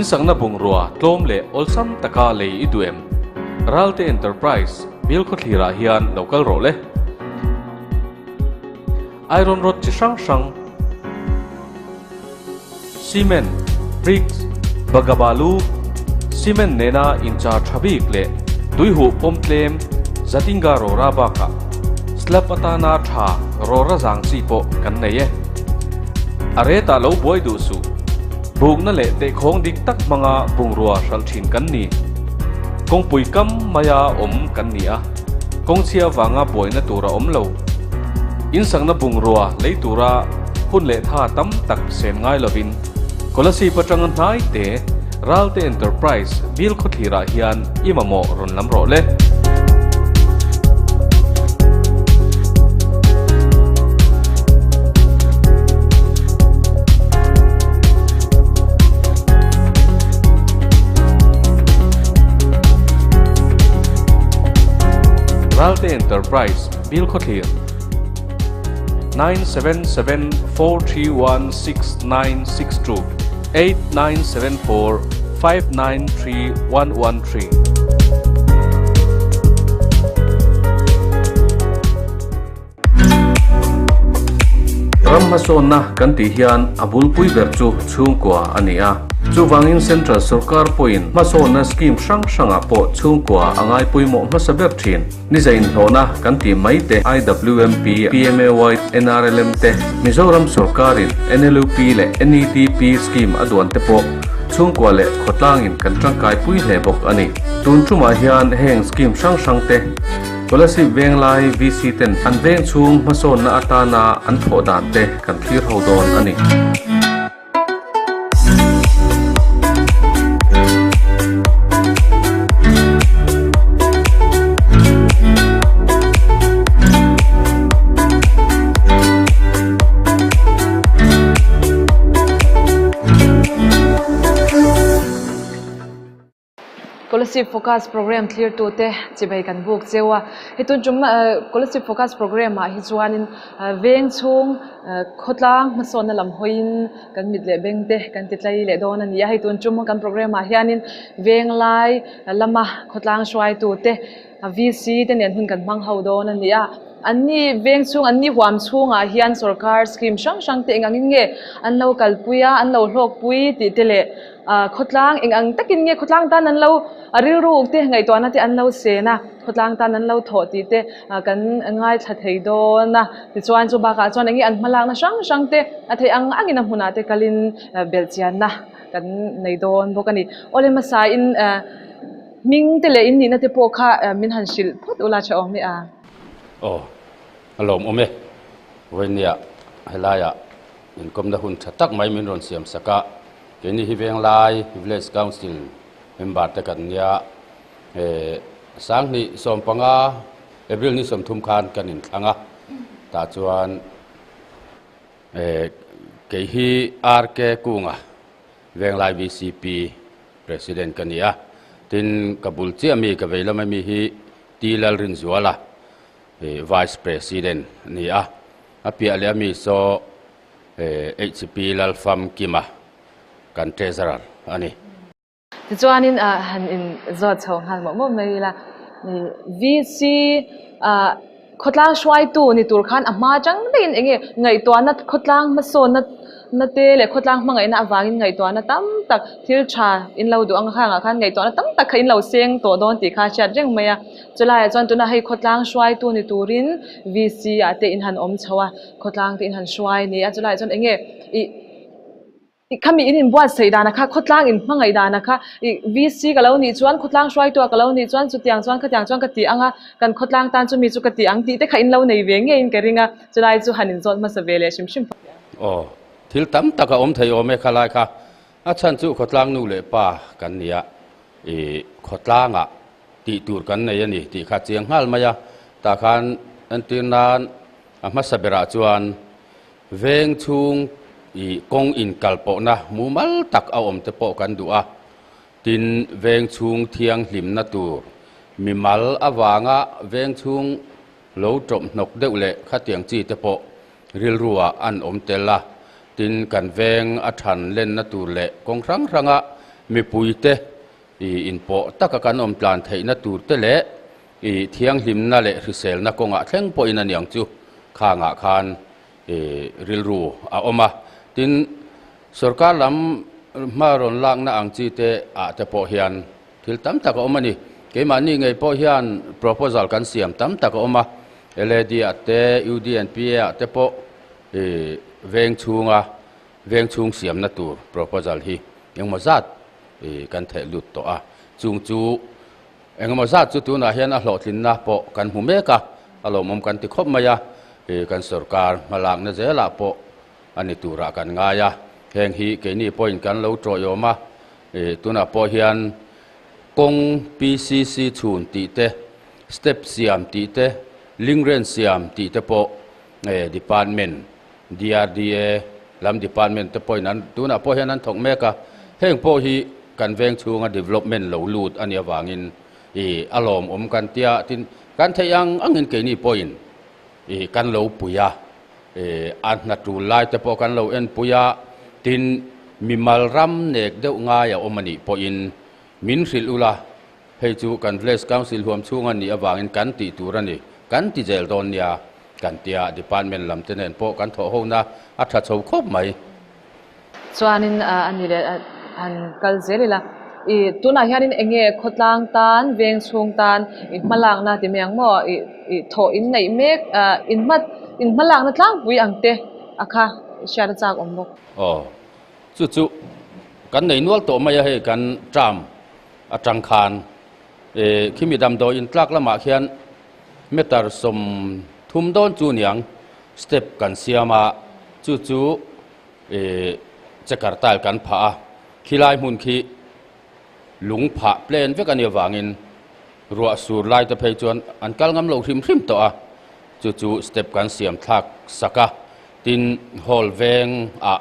Insakna bungrua tlawm leh awlsam taka lei i duh em? Ralte Enterprise, Bilkhawthlirah hian lo kal rawh le. Iron rod chi hrang hrang, cement, bricks, bagabalu, cement nena inchar tha bik leh tuihuh pawm tlem Zatinga rawra bakah slab atana tha rawra zang chi pawh kan nei e. A retah lo buai duh suh. Bukna leh tehkhawng dik tak hmanga bungrua hralh thin kan ni. Kawngpui kam maia awm kan ni a, kawngchhia vanga buaina tur a awm lo. Insakna bungrua lei tura hun leh tha tam tak sen ngai lovin Kolasib atanga hnai te Ralte Enterprise bill khawthlirah hian i mamawh rawn lam rawh le. Ralte Enterprise, Bilkhawthlir, 9774316962 8974593113. Ram hmasawnna kan tih hian a bulpui ber chu chhungkua a ni a. Chuvangin Central Sorkar pawhin hmasawnna scheme hrang hrangah pawh chhungkua a ngai pawimawh hmasa ber thin. Ni zainhlawhna kan tih mai te, IWMP, PMAY, NRLM te, Mizoram sorkarin NLUP leh NEDP scheme a duan te pawh chhungkua leh khawtlangin kan tangkai pui hle bawk a ni. Tun tumah hian heng scheme hrang hrang te Kolasib Venglai VC ten an veng chhung hmasawnna atana an thawh dan te kan thlir ho dawn a ni. Kolasib Focus Programme thlirtute chibai kan buk cheu a, hei tun tum Kolasib Focus Programme ah hi chuanin veng chhung khawtlang hmasawnna lam hawiin kan mit leh beng te kan ti tlai leh dawn a ni a, hei tun tum kan programme ah hianin veng lai lama khawtlang hruaitute VC te nen hun kan hmang ho dawn a ni a, anni veng chhung anni huam chhungah hian sorkar scheme hrang hrang te eng angin nge an lo kalpui a an lo hlawkpui tih te leh ah khawtlang eng ang takin nge khawtlang tan an lo a rilru te ngaihtuahna te an lo sen a khawtlang tan an lo thawh tih te ah kan ngaithla thei dawn a tichuan chu bakah chuan eng nge an hmalakna hrang hrang te a theih ang angin a hmunah te kalin belhchianna kan nei dawn bawk a ni awle hmasa in ah hming te leh in nihna te pawh kha min han hrilh phawt ula tha awm e a. Aw a lawmawm e vawinia helaiah Inkawmna hun tha tak mai min rawn siam sak a, keini hi Venglai Village Council member te kan nia, he Sanghnih 15 April ni 30 khan kan inthlang a, tah chuan kei hi RK Kunga Venglai VCP President ka ni a, tin ka bul chiah mi ka vei lama mi hi T Lalrinzuala Vice President a ni a. A piah leh ami saw HCP Lalfamkima kan Treasurer a ni. Tichuanin han in zawt chho nghal mawh mawh mai ila, VC khawtlang hruaitu ni tur khan a hma atang daihin eng nge ngaihtuahna khawtlang hmasawnna na te leh khawtlang hmangaihna avangin ngaihtuahna tam tak thil tha in lo duh ang khangah khan ngaihtuahna tam tak kha in lo seng tawh dawn tih kha a hriat reng mai a. Chulaiah chuan tunah hei khawtlang hruaitu ni turin VC ah te in han awm chho a, khawtlang te in han hruai a ni a, chulaiah chuan eng nge ih ih khami in inbuatsaih dana kha khawtlang in hmangaih dana kha ih VC ka lo nih chuan khawtlang hruaitu ah ka lo nih chuan chutiang chuan khatiang chuan ka ti ang a, kan khawtlang tan chu mi chu ka ti ang tih te kha in lo nei ve ngeiin ka ring a, chulai chu han inzawt hmasa ve leh hrim hrim. Aw, thil tam tak a awm thei awm e khalai kha, a chhan chu khawtlang nu leh pa kan ni a, ih khawtlangah tih tur kan nei a ni tih kha chiang nghal mai a, tah khan entir nan a hmasa berah chuan veng chhung ih kawng inkal pawhna mumal tak a awm te pawh kan duh a, tin veng chhung thianghlimna tur mimal avanga veng chhung lo tawmhnawk deuh leh khatiang chi te pawh rilruah an awm tel a, tin kan veng a than lenna tur leh kawng hrang hranga Mipuite i inpawh taka kan awm tlan theihna tur te leh i thianghlimna leh hriselna kawngah thleng pawhin a niang chu khangah khan i rilru a awm a. Tin, sorkar lam hma rawn lakna ang chi te ah te pawh hian thil tam tak a awm a ni. Keimahni ngei pawh hian proposal kan siam tam tak a awm a, LAD ah te, UDNPA ah te pawh i veng chhunga veng chhung siamna tur proposal hi engemaw zat i kan theh lut tawh a, chung chu engemaw zat chu tunah hian a hlawhtlinna pawh kan hmu mek a, a lawmawm kan ti khawp mai a, i kan sorkar hmalakna zelah pawh a ni turah kan ngai a, heng hi keini pawhin kan lo tawihawm a, i tunah pawh hian kawng PCC chhun tih te, step siam tih te, lingren siam tih te pawh department DRDA lam department te pawhin an tunah pawh hian an thawk mek a, heng pawh hi kan veng chhunga development lo lut a nih avangin ih a lawmawm kan tia tin kan theih ang angin keini pawhin ih kan lo pui a, ih a hna tul lai te pawh kan lo en pui a, tin mimal ram nek deuh ngai a awm a nih pawhin min hrilh ula hei chu kan village council huam chhung a nih avangin kan tih tur a ni kan ti zel dawn nia. Kan tia department lam te nen pawh kan thawh ho na a tha chho khawp mai. Chuanin a ni leh han kal zel ila. I tunah hianin eng nge khawtlang tan, veng chhung tan i hmalakna ti mai ang maw? I i thawh in neih mek in hma in hmalakna tlangpui ang te a kha hriat a chak awm bawk. Aw chu chu kan nei nual tawh mai a hei kan term atang khan i khimi damdawi intlak lamah khian Meter 30 dawn chu niang step kan siam a, chu chu ih checker tile kan phah a, khilai hmun khi lung phah plan vek a nih avangin ruah sur lai te phei chuan an kal ngam lo hrim hrim tawh a, chu chu step kan siam thlak sak a, tin hall veng ah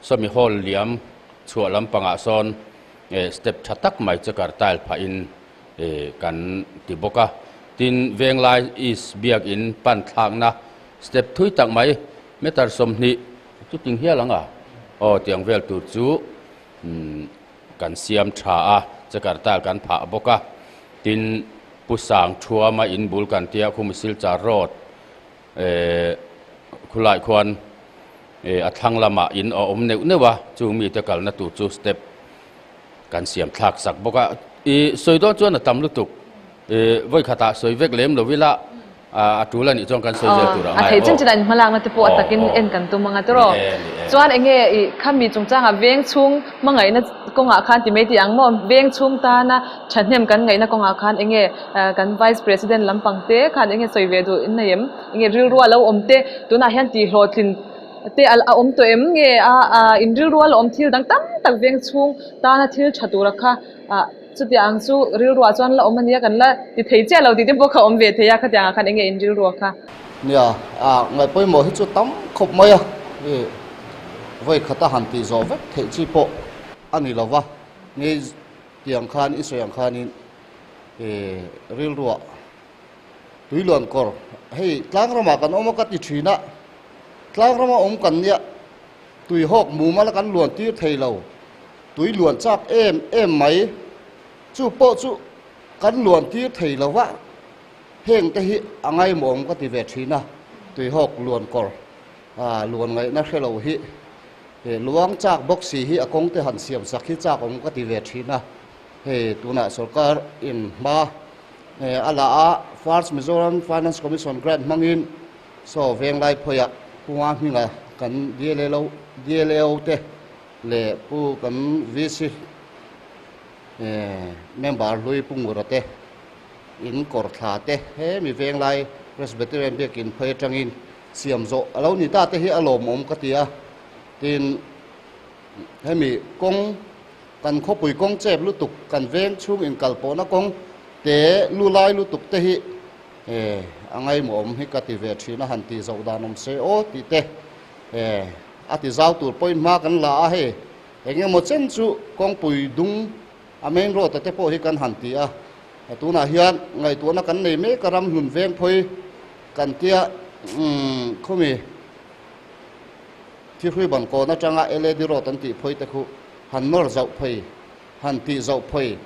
sawmi hall liam chhuah lampangah sawn ih step tha tak mai checker tile phah in kan ti bawk a. Tin, Venglai East biakin pan thlakna step thui tak mai meter 20 chu ting hial ang a, aw tiang vel tur chu kan siam tha a, checker tile kan phah bawk a. Tin, Pu Sang Thuama in bul kan tia Khumi Silchar Road khulai khuan a thlang lamah in a awm neuh neuh a, chung mite kalna tur chu step Kan siam thlak sak bawk a, i sawi dawn chuan a tam lutuk. I vawi khatah sawi vek lem lo ila, a tul a nih chuan kan sawi zel tur a ngai. A theih chin chin a inhmalakna te pawh a takin en kan tum ang a tawrh. Chuan eng nge i khami chungchangah veng chhung hmangaihna kawngah khan ti mai tih ang maw? Veng chhung tana thahnem kan ngaihna kawngah khan eng nge kan Vice President lampang te khan eng nge sawi ve duh in nei em? Eng nge rilru a lo awm te tunah hian tihhlawhtlin Te a awm tawh em nge a in rilrual a awm thil dang tam tak veng chhung tana thil tha tura kha ah chutiang ang chu rilruah chuan la awm ania kan la ti thei chiah lo tih te pawh kha awm ve thei a khatiang ah khan enge in rilrua kha. Nia, ngaih pawimawh hi chu tam khawp mai a, i vawi khata han tih zawh vek theih chi pawh a ni lo va, nge tiang khan i sawi ang khanin i rilruah Tuiluan kawr, hei tlangram ah kan awm a ka ti thin a, tlangram a awm kan nia tuihawk mumal a kan luan tir thei lo, tui luan chak em em mai, chu pawh chu kan luan tir thei lo va, heng te hi a ngaimawm ka ti ve thin a, tuihawk luan kawr luan ngaihna hre lo hi luang chak bawk si hi a kawng te han siam sak hi chak awm ka ti ve thin a, hei tunah sorkar in hma A la a, First Mizoram Finance Commission Grant hmangin saw Venglai phawiah Pu Nga Hminga kan DLO DLAO te leh Pu kan VC member hlui Pu Ngura te in kawr thla te hemi Venglai Presbyterian Biakin phawi atangin siam zawh a lo ni ta te hi a lawmawm ka ti a. Tin, hemi kawng Kan khawpui kawng chep lutuk, kan veng chhung inkalpawhna kawng te lu lai lutuk te hi a ngaimawhawm hi ka ti ve thin a, han tih zoh dan awm se aw tih te a ti zau tur pawhin hma kan la a, hei eng emaw chen chu kawngpui dung a main road a te pawh hi kan han ti a, tunah hian ngaihtuahna kan nei mek a, ramhlun veng phawi kan tia khawmi Thihrui ban kawn atanga LED road an tih phawi te khu han nawr zauh phei. han tih zoh phei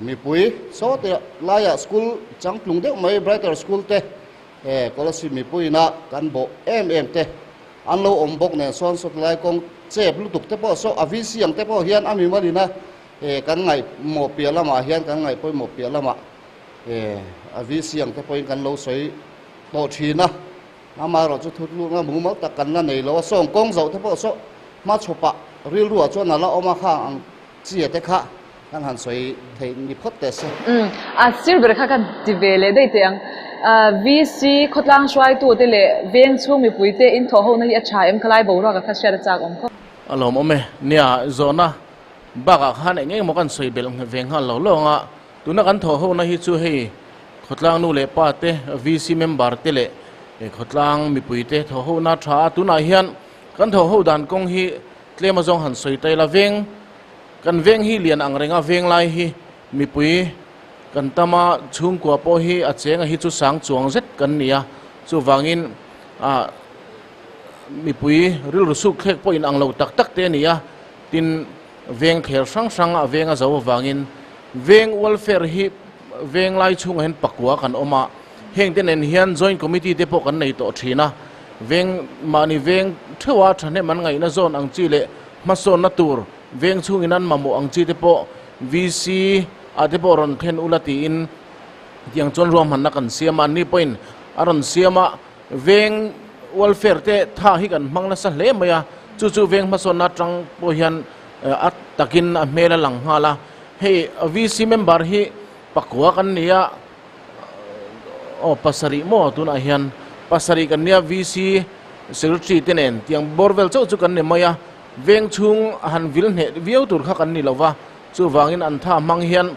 mipui sawte laiah school changtlung deuh mai Brighter School te Kolasib mipuiina kan bawh em em te an lo awm bawk nen sawn sawtlai kawng chep lutuk te pawh saw a VC ang te pawh hian a mimalina kan ngaihmawh piah lamah hian kan ngaih pawimawh piah lamah a VC ang te pawhin kan lo sawi tawh thin a. Amaherawh chu thutlukna mumal tak kan la nei lo a, sawng kawng zoh te pawh saw hmachhawpah rilruah chuan a la awm a, khang ang chia te kha kan han sawi theih ni phawt teh se. Umm, a sir ber kha ka ti ve leh daih teh ang. VC khawtlang hruaitute leh veng chhung mipuite inthawh hona hi a tha em? Khalai boruak a kha hriat a chak awm khawp. A lawmawm e. Nia, zawhna bakah khan eng eng emaw kan sawi belh ve nghal lo lo ang a. Tuna kan thawh hona hi chu hei khawtlang nu leh pa te, VC member te leh khawtlang mipui te thawh hona a tha a. Tunah hian kan thawh ho dan kawng hi tlem azawng han sawi ta ila veng, kan veng hi lian ang renga veng lai hi mipui kan tam a, chhungkua pawh hi a chenga hi chu sang chuang zet kan ni a. Chuvangin ah mipui rilru suk thlek pawh inang lo tak tak te a ni a. Tin, Veng thler hrang hrang a veng a zo avangin veng welfare hi veng lai chhungah hian pakua kan awm a, heng te nen hian joint committee te pawh kan nei tawh thin a, veng mahni veng theuha thahnem an ngaihna zawn ang chi leh hmasawnna tur veng chhungin an mamawh ang chi te pawh VC ah te pawh rawn thlen ula tiin tiang chuan ruahmanna kan siam a, anni pawhin a rawn siam a. Veng welfare te tha hi kan hmang nasa hle mai a, chu chu veng hmasawnna atang pawh hian a takin a hmel a lang nghal a. Hei VC member hi pakua kan ni a, aw pasarih maw tunah hian pasarih kan nia VC secretary te nen tiang bawr vel chauh chu kan ni mai a, veng chhung han vil hneh viau tur kha kan ni lo va, chuvangin an tha hmang hian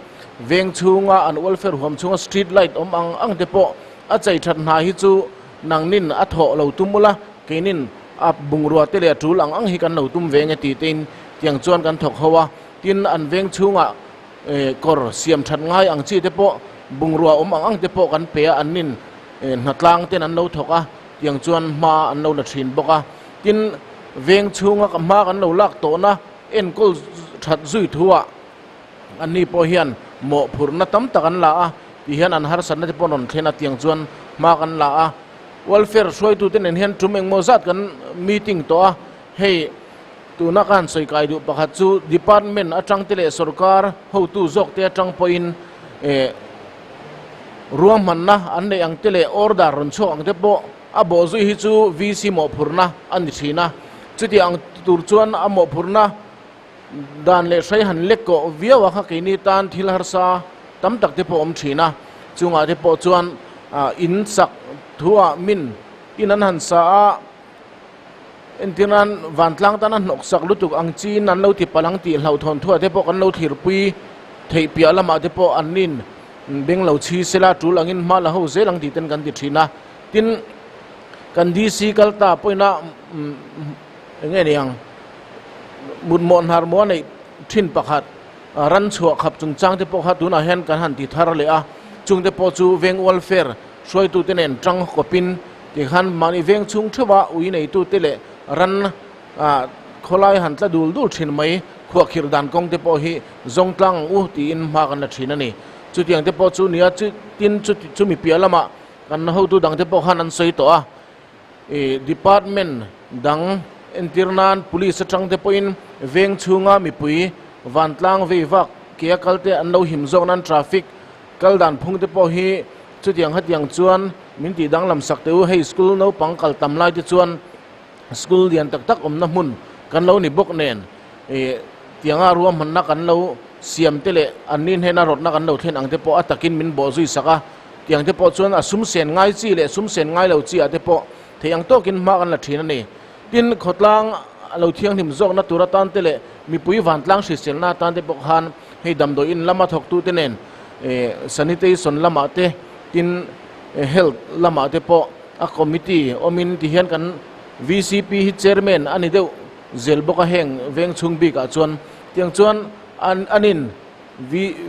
veng chhunga an welfare huam chhunga street light awm ang ang te pawh A chei that hna hi chu nangnin a thawh lo tum ula, keinin a bungrua te leh a tul ang ang hi kan lo tum ve nge tih tein tiang chuan kan thawk ho a. Tin, an veng chhungah kawr siam that ngai ang chi te pawh bungrua awm ang ang te pawh kan pe a, annin hnatlang ten an lo thawk a, tiang chuan hma an lo la thin bawk a. Tin, veng chhunga hma kan lo lak tawhna enkawl that zui thuah, Anni pawh hian mawhphurhna tam tak an la a, ti hian an harsatna te pawh rawn thlen a, tiang chuan hma kan la a. Welfare hruaitute nen hian tum engmaw zat kan meeting tawh a, hei tuna ka han sawi kai duh pakhat chu department atang te leh sorkar hotu zawk te atang pawhin eh ruahmanna an neih ang te leh order rawn chhuak ang te pawh a bawhzui hi chu VC mawhphurhna a ni thin a, chuti ang tur chuan a mawhphurhna Dan leh hrai han lek kawh viau a kha keini tan thil harsa tam tak te pawh awm thin a, chungah te pawh chuan in sak thuah min in an han sa a, entir nan vantlang tan a hnawk sak lutuk ang chiin an lo ti palh ang tih hlauhthawn thuah te pawh kan lo thlirpui theih piah lamah te pawh an nin beng lo chhi sela tul angin hma la ho zel ang tih ten kan ti thin a, tin kan DC kal ta pawhin a Eng nge niang? Mutmawh hnar maw a neih thin pakhat ran chhuah khap chungchang te pawh kha tunah hian kan han ti thar leh a, chung te pawh chu veng welfare hruaitute nen tang kawpin tikhan mahni veng chhung theuha ui neitute leh ran khawlai han tla dul dul thin mai khuahkhirh dan kawng te pawh hi zawng tlang ang u tiin hma kan la thin a ni. Chutiang te pawh chu nia tin chumi piah lamah kan hotu dang te pawh khan an sawi tawh a. Ih department dang entir nan police atang te pawhin veng chhunga mipui vantlang vei vak ke a kal te an lo him zawk nan traffic kal dan phung te pawh hi chutiang hetiang chuan min tih danglam sak teh u hei school naupang kal tam lai te chuan school lian tak tak awmna hmun kan lo ni bawk nen ih tianga ruahmanna kan lo siam te leh an ni hnena rawtna kan lo thlen ang te pawh a takin min bawh zui sak a. Tiang te pawh chuan a sum sen ngai chi leh sum sen ngai lo chi ah te pawh thei ang tawkin hma kan la thin a ni. Tin, khawtlang a lo thianghlim zawkna tur atan te leh mipui vantlang hriselna atan te pawh khan hei damdawi in lama thawktute nen sanitation lamah te tin health lamah te pawh a committee awmin tihian kan VCP hi chairman a ni deuh zel bawk a heng veng chhung bikah chuan tiang chuan an in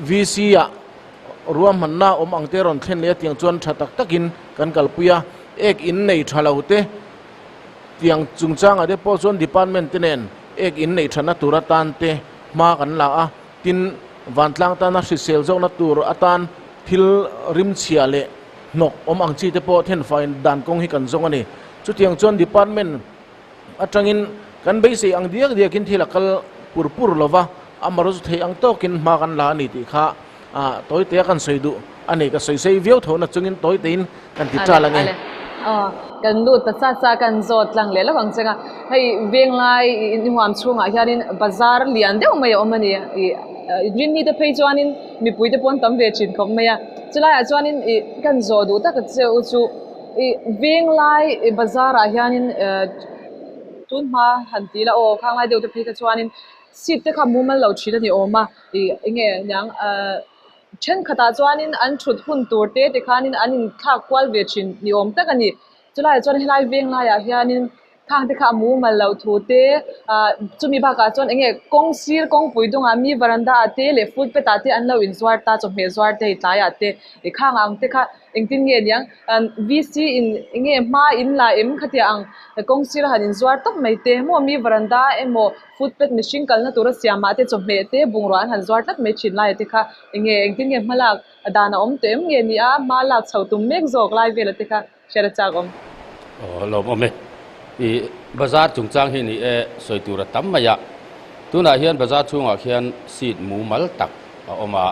VC ah Ruahmanna awm ang te rawn thlen leh a tiang chuan tha tak takin kan kalpui a, ek in nei tha lo te tiang chungchangah te pawh chuan department te nen ek in neih thatna tur atan te hma kan la a, Tin, vantlang tana hrisel zawkna tur atan thil rimchhia leh hnawk awm ang chi te pawh thenfaiin dan kawng hi kan zawng a ni. Chutiang chuan department atangin kan beisei ang diak diakin thil a kal pur pur lo va, amarawh chu thei ang tawkin hma kan la a ni tih kha tawitea kan sawi duh a ni. Ka sawi sei viau tho na chungin tawitein kan ti ṭal ang e. Kan lut ta sa sa kan zawt tlang leh lo ang cheng a, hei venglai inhuam chhungah hianin bazar lian deuh mai a awm a ni. Rinni te phei chuanin mipui te pawh an tam ve thin khawp mai a, chulaiah chuanin ih kan zawh duh tak che u chu ih venglai bazar ah hianin tun hma han ti ila aw khang lai deuh te phei kha chuanin seat te kha mumal lo thin a ni awm a ih enge niang ahh thenkhatah chuanin an thut hun tur te tikhanin an inthlak kual ve thin ni awm tak a ni chulaiah chuan helai veng laiah hianin Khang te kha a mumal loh thu te ah chumi bakah chuan eng nge kawng sir kawngpui dungah mi varanda ah te leh footpath ah te an lo inzuar ta chawhmeh zuar te hei tlaiah te ih khang ang te kha engtin nge niang VC in eng nge hma in la em khatiang ang kawng sir a han inzuar tawp mai te maw mi varanda emaw footpath mihring kalna tura siam ah te chawhmeh te bungrua an han zuar tlat mai thin lai te kha eng nge engtin nge hma lak dan a awm tawh em nge ni a hma lak chho tum mek zawk lai vel ah te kha. Hriat a chak awm. Aw lawmawm e. I bazar chungchang hi ni e sawi tur a tam mai a. Tunah hian bazar chhungah khian seat mumal tak a awm a.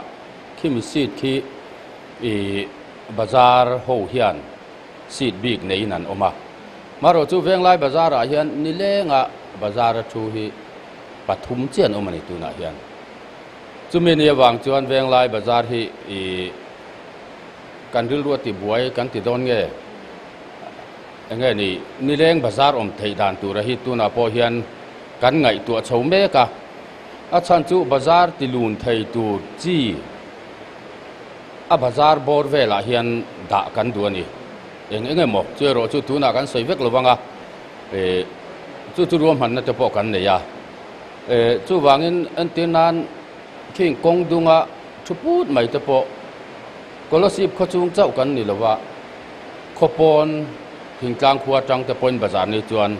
Khimi seat khi i bazar ho hian seat bik neiin an awm a. Marawh chu Venglai bazarah hian nilenga bazara thu hi pathum chiah an awm a ni tunah hian. Chumi ni avang chuan Venglai bazar hi i. Kan rilru a ti buai kan ti dawn nge? Enge ni, nileng bazar awm theih dan tura hi tunah pawh hian kan ngaihtuah chho mek a. A chhan chu bazar ti lun thei tur chi a bazar bawr velah hian dah kan duh a ni. Eng eng emaw chu erawh chu tunah kan sawi vek lo vang a, chu chu ruahmanna te pawh kan nei a. Chuvangin entir nan khing kawng dunga thu put mai te pawh Kolasib khaw chung chauh kan ni lova, khaw pawn thingtlang khua atang te pawhin bazar ni chuan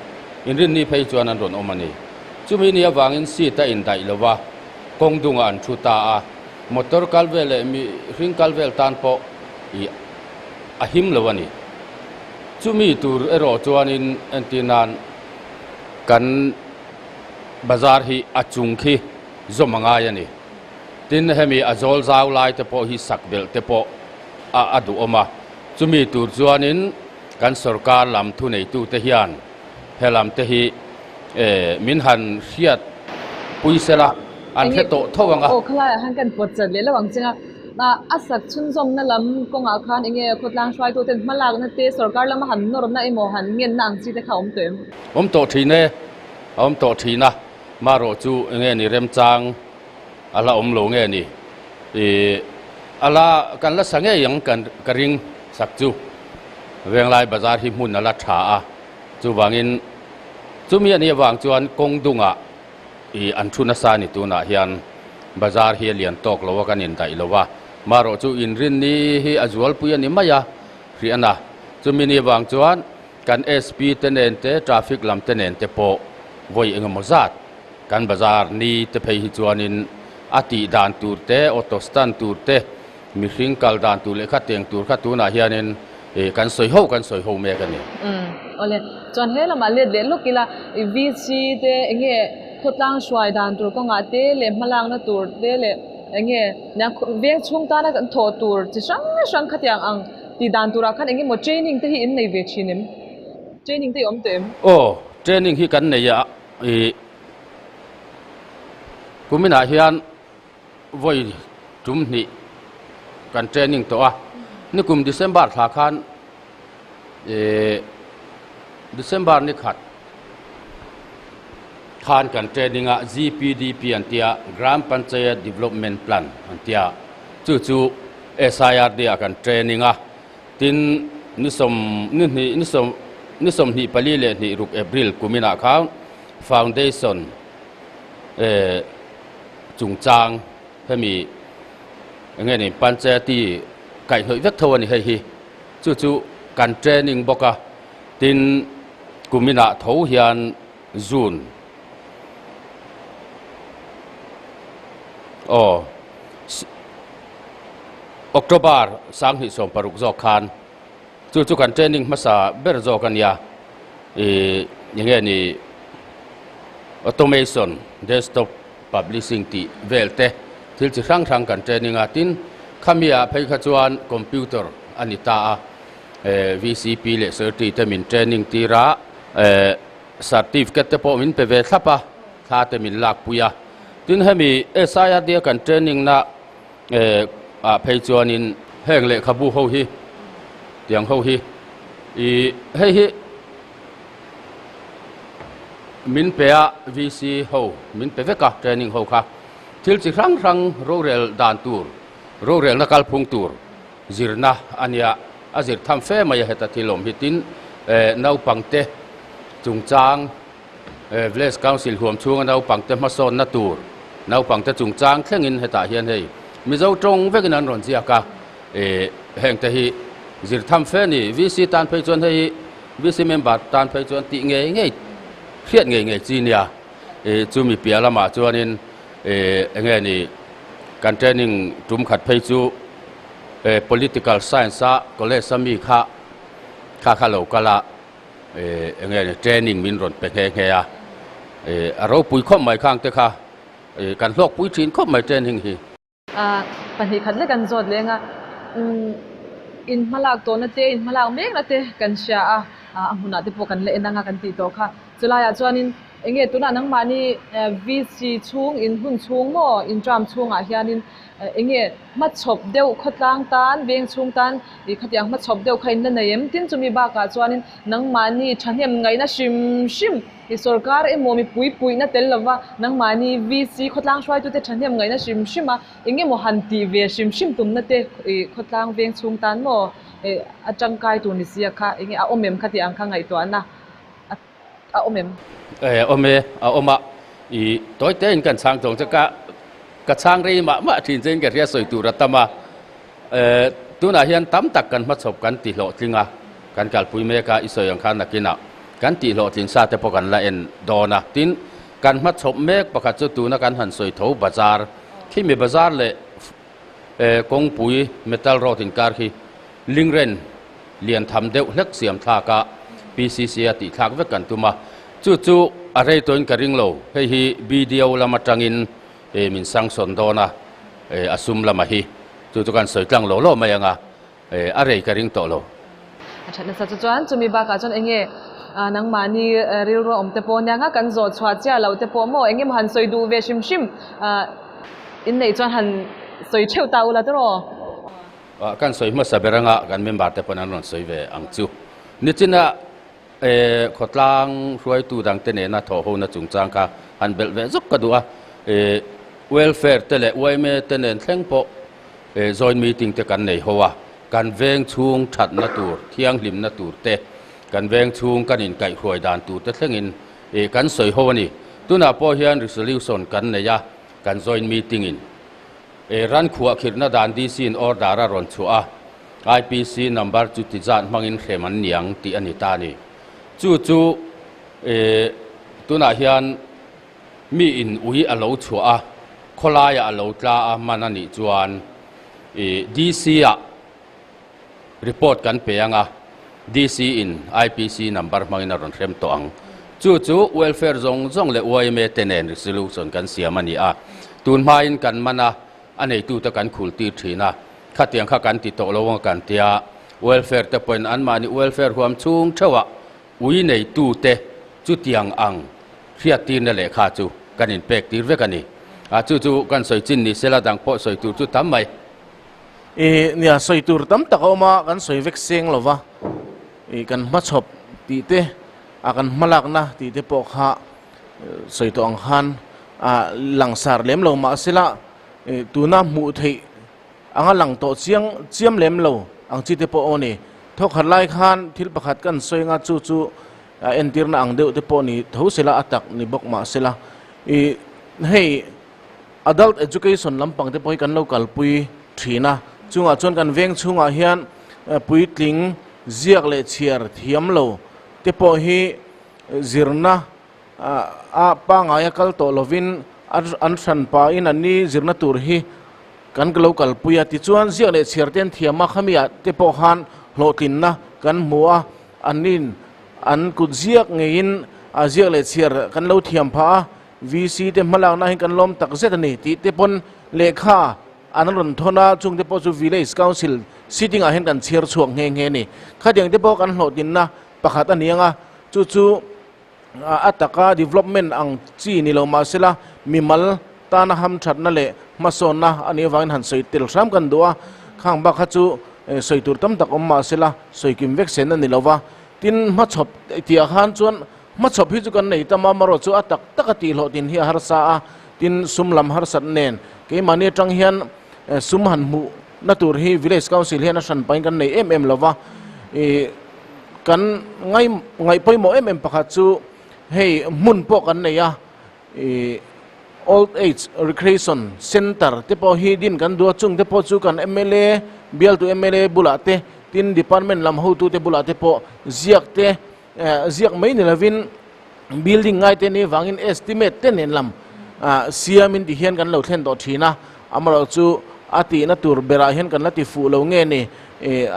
inrinni phei chuan an rawn awm a ni. Chumi ni avangin seat a indaih lova, kawng dungah an thu ta a, motor kal vel leh mihring kal vel tan pawh ih a him lo a ni. Chumi tur erawh chuanin entir nan kan bazar hi a chung khi zawm a ngai a ni. Tin, hemi a zawl zau lai te pawh hi sak belh te pawh a a duhawm a. Chumi tur chuanin kan sorkar lam thuneitute hian he lam te hi min han hriat pui sela an hre tawh tho ang a. Aw, khalaiah khan kan pawt chat leh lo ang cheng a. A sak chhunzawmna lam kawngah khan enge khawtlang hruaituten hmalakna te sorkar lama han nawrna emaw han ngenna ang chi te kha a awm tawh em? Awm tawh thin e, a awm tawh thin a. Marawh chu enge ni remchang a la awm lo nge ni? Ih, a la, kan la sa ngei ang kan ka ring sak chu. Venglai bazar hi hmun a la tha a, chuvangin chumi a nih avang chuan kawng dungah ih an thu nasa a ni tunah hian bazar hi a lian tawk lo a kan indaih lo a, marawh chu inrinni hi a zualpui a ni mai a hriat a, chumi ni avang chuan kan SP te nen te traffic lam te nen te pawh vawi engemaw zat Kan bazar ni te phei hi chuanin a tih dan tur te, auto stand tur te, mihring kal dan tur leh kha teng tur kha tunah hianin kan sawi ho kan sawi ho mek a ni. Umm awle, chuan he lamah let leh lawk ila i VC te enge khawtlang hruai dan tur kawngah te leh hmalakna tur te leh enge veng chhung tana kan thawh tur chi hrang hrang khatiang ang tih dan turah khan enge maw training te hi in nei ve thin em? Training te i awm tawh em? Aw, training hi kan nei a. Ih kuminah hian vawi tum hnih kan training tawh a, nikum December thla khan ih December ni khat khan kan training a GPDP an tia Gram Panchayat Development Plan an tia chu chu SIRD ah kan training a. Tin, ni sawm ni hnih ni sawm ni sawmhnih pali leh hnih ruk April kuminah khan Foundation eh chungchang hemi eng nge ni Panchayati kaihhnawih vek tho a ni hei hi. Chu chu kan training bawk a, tin kuminah tho hian June. Aw, October 2016 zawk khan chu chu kan training hmasa ber zawk a nia. Ih enge ni automation, desktop publishing tih vel te thil chi hrang hrang kan training a. Tin, khami ah phei kha chuan computer a ni ta a, VCP leh Secretary te min training tir a, certificate te pawh min pe ve thlap a, thla te min lak pui a. Tin, hemi SIRD a kan training na ah phei chuanin heng lehkhabu ho hi tiang ho hi ih hei hi min pe a VC ho min pe vek a training ho kha thil chi hrang hrang rorel dan tur rorelna kalphung tur zirna a nia a zir tham fe mai a heta thil awm hi tin naupangte chungchang Village Council huam chhunga naupangte hmasawnna tur naupangte chungchang thlengin hetah hian hei Mizo tawng vekin an rawn ziak a, hengte hi zir tham fe a ni. VC tan phei chuan hei hi VC member tan phei chuan tih ngei ngei hriat ngei ngei chi nia. Chumi piah lamah chuanin enge ni kan training tum khat phei chu Political Science a college a mi kha kha kha lo kal a. Eng nge ni training min rawn pe nghe nghe a, a ropui khawp mai khang te kha kan hlawkpui thin khawp mai training hi. Pahnih khat lek an zawt leng a, in hmalak tawhna te, in hmalak mekna te kan hria a, a hmunah te pawh kan la en anga kan tih tawh kha. Chulaiah chuanin eng nge tunah nangmahni VC chhung in hun chhung maw in term chhungah hianin Eng nge hmachhawp deuh khawtlang tan, veng chhung tan ih khatiang hmachhawp deuh kha in la nei em? Tin chumi bakah chuanin nangmahni thahnem ngaihna hrim hrim ih sorkar emaw mipui puihna tel lova nangmahni VC khawtlang hruaitute thahnem ngaihna hrim hrim a eng emaw han tih ve hrim hrim tumna te ih khawtlang veng chhung tan maw ih a tangkai tur ni sia kha eng nge a awm em khatiang kha ngaihtuahna a awm em? E, awm e, a awm a. I tawi tein kan chhang tawng che ka ka chhang rei mah mah thin chein ka hria sawi tur a tam a. E, tunah hian tam tak kan hmachhawp kan ti hlawhtling a, kan kalpui mek a, i sawi ang khan nakinah kan tih hlawhtlin sa te pawh kan la en dawn a. Tin, kan hmachhawp mek pakhat chu tuna kan han sawi tho bazar, khimi bazar leh e, kawngpui metal road inkar khi Lingren lian tham deuh hlek siam thlak a PCC a tih thlak vek kan tum a, chu chu a rei tawhin ka ring lo, hei hi BDO lam atangin min sanction dawn a, a sum lama hi chu chu kan sawi tlang lo lo mai ang a, a rei ka ring tawh lo. A that nasa chu chuan chumi bakah chuan enge nangmahni rilru a awm te pawh nia nga kan zawh chhuah chiah loh te pawh maw eng emaw han sawi duh ve hrim hrim inneih chuan han sawi theuh ta ula tawh rawh. Kan sawi hmasa ber anga kan member te pawn an rawn sawi ve ang chu. Nichina khawtlang hruaitu dangte nena thawhhona chungchang kha han belh ve zawk ka duh a. Welfare te leh yma te nen thleng pawh joint meeting te kan nei ho a. Kan veng chhung thatna tur, thianghlimna tur te, kan veng chhung kan inkaihhruai dan tur te thlengin kan sawi ho a ni. Tunah pawh hian resolution kan nei a, kan joint meeting in. E ran khuah khirhna dan DC in order a rawn chhuah a, IPC number chu ti zat hmangin hrem an niang tih a ni ta a ni. Chu chu e tunah hian mi in ui a lo chhuah a, khawlaiah a lo tla a hman a nih chuan e DC ah report kan pe ang a, DC in IPC number hmangin a rawn hrem tawh ang. Chu chu welfare zawng zawng leh yma te nen resolution kan siam a ni a. Tun hmain kan man a, a neitute kan khul tir thin a, khatiang kha kan ti tawh lo ang kan tia. Welfare te pawhin anmahni welfare huam chhung theuhah ui neitute chutiang ang hriattirna lehkha chu kan inpek tir vek a ni. A chu chu kan sawi chin ni sela dang pawh sawi tur chu tam mai. I nia sawi tur tam tak a awm a, kan sawi vek seng lo va, i kan hmachhawp tih te, a kan hmalakna tih te pawh kha sawi tawh ang khan a langsar lem lo mahsela i tuna hmuh theih anga lang tawh chiang chiam lem lo ang chi te pawh a awm a ni. Thawkhat lai khan thil pakhat kan sawi anga chu chu a entirna ang deuh te pawh ni tho sela a tak ni bawk mahsela i hei Adult Education lampang te pawh hi kan lo kalpui thin a, chungah chuan kan veng chhungah hian puitling ziak leh chhiar thiam lo te pawh hi zirna a pangaia kal tawh lovin An hran pahin an ni zirna tur hi kan lo kalpui a, tichuan ziak leh chhiar te an thiam a, khami ah te pawh khan hlawhtlinna kan hmu a, an nin an kut ziak ngeiin a ziak leh chhiar kan lo thiam phah a, VC te hmalakna hi kan lawm tak zet a ni tih te pawn lehkha an rawn thawn a, chung te pawh chu Village Council sitting ah hian kan chhiar chhuak nghe nghe a ni. Khatiang te pawh kan hlawhtlinna pakhat a ni ang a, chu chu A taka development ang chi ni lo mahsela mimal tana hamthatna leh hmasawnna a nih avangin han sawi tel hram kan duh a, khang bak kha chu sawi tur tam tak awm mahsela sawi kim vek sen a ni lo va. Tin, hmachhawp tihah khan chuan hmachhawp hi chu kan nei tam a, amarawh chu a tak taka tihhlawhtin hi a harsa a, tin sum lam harsat nen keimahni atang hian sum han hmuh na tur hi Village Council hian a hran pahin kan nei em em lo va, ih kan ngai ngaih pawimawh em em pakhat chu hei hmun pawh kan nei a, ih Old Age Recreation Centre te pawh hi din kan duh a, chung te pawh chu kan mla bialtu mla bulah te tin department lam hotute bulah te pawh ziak te ziak mai ni lovin building ngai te nih vangin estimate te nen lam siamin ti hian kan lo thlen tawh thin a, amaherawh chu a tihna tur berah hian kan la ti fuh lo nge ni,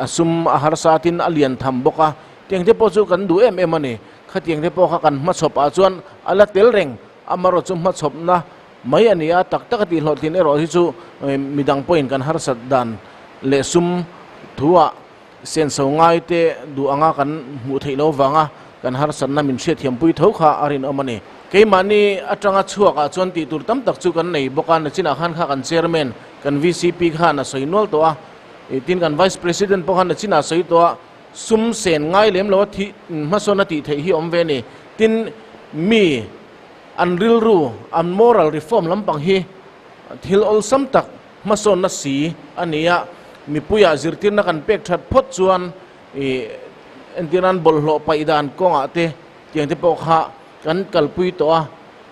a sum a harsa tin a lian tham bawk a, tiang te pawh chu kan duh em em a ni, khatiang te pawh kha kan hmachhawp ah chuan a la tel reng, amaherawh chu hmachhawpna mai a ni a, tak tak a tih hlawhtlin erawh hi chu midang pawhin kan harsat dan leh sum thu ah Senso ngai te duh anga kan hmuh theih lo vanga kan harsatna min hriatthiampui tho kha a rinawm a ni. Keimahni atanga chhuakah chuan tih tur tam tak chu kan nei bawk a, nachinah khan kha kan Chairman, kan VCP khan a sawi nual tawh a, tin kan Vice President pawh khan nachinah a sawi tawh a, sum sen ngai lem lo a thih hmasawn a tih theih hi awm ve a ni. Tin, mi an rilru, an moral reform lampang hi thil awlsam tak, Hmasawnna si a ni a, mipuiah zirtirna kan pek that phawt chuan ih entirnan bawlhhlawh paih dan kawngah te tiang te pawh kha kan kalpui tawh a,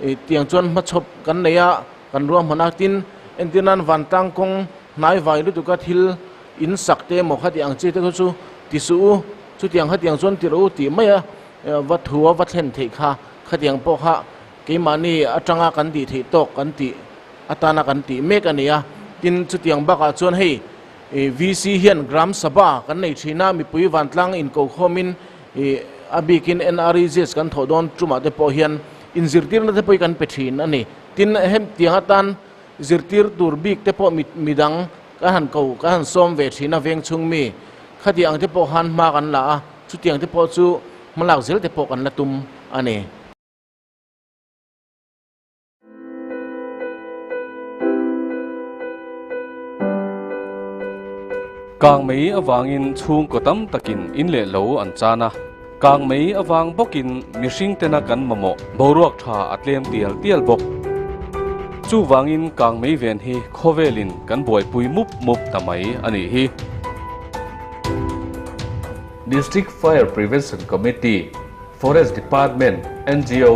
ih tiang chuan hmachhawp kan nei a, kan ruahman a, tin entirnan vantlang kawng hnai vai lutuka thil in sak te emaw khati ang chi te kha chu ti suh u, chutiang khatiang chuan ti rawh u tih mai a, va thu a va thlen theih kha khatiang pawh kha keimahni atanga kan tih theih tawk kan tih. atana kan tih mek a ni a, tin chutiang bakah chuan hei VC hian Gram Sabha kan nei thin a, mipui vantlang inkokhawmin a bikin NREGS kan thawh dawn tumah te pawh hian inzirtirna te pawh hi kan pe thin a ni. Tin hetiang atan zirtir tur bik te pawh midang kan han ko kan han sawm ve thin a veng chhung mi khatiang ang te pawh khan hma kan la a, chutiang te pawh chu hmalak zel te pawh kan la tum a ni. Kang mei avangin chhungkaw tam takin in leh lo an chan a, kang mei avang bawkin mihring tena kan mamawh boruak tha a tlem tial tial bawk. Chuvangin kang mei ven hi khawvelin kan buaipui mup mup ta mai a nih hi. District Fire Prevention Committee Forest Department, ngo,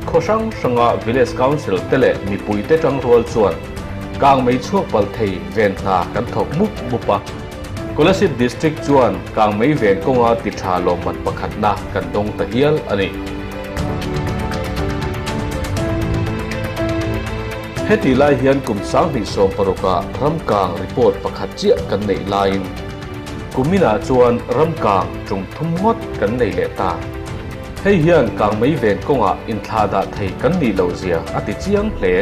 khaw hrang hranga Village Council te leh mipuite tangrual chuan kangmei chhuak palh thei ven hna kan thawk mup mup a. Kolasib District chuan kangmei ven kawnga ti tha lawmman pakhatna kan dawng ta hial a ni. Heti lai hian kum 2016 ah ramkang report pakhat chiah kan neih laiin, Kuminah chuan ram kang tum thum ngawt kan nei leh ta. Hei hian kang mei ven kawngah inthlah dah thei kan nih loh zia a ti chiang hle.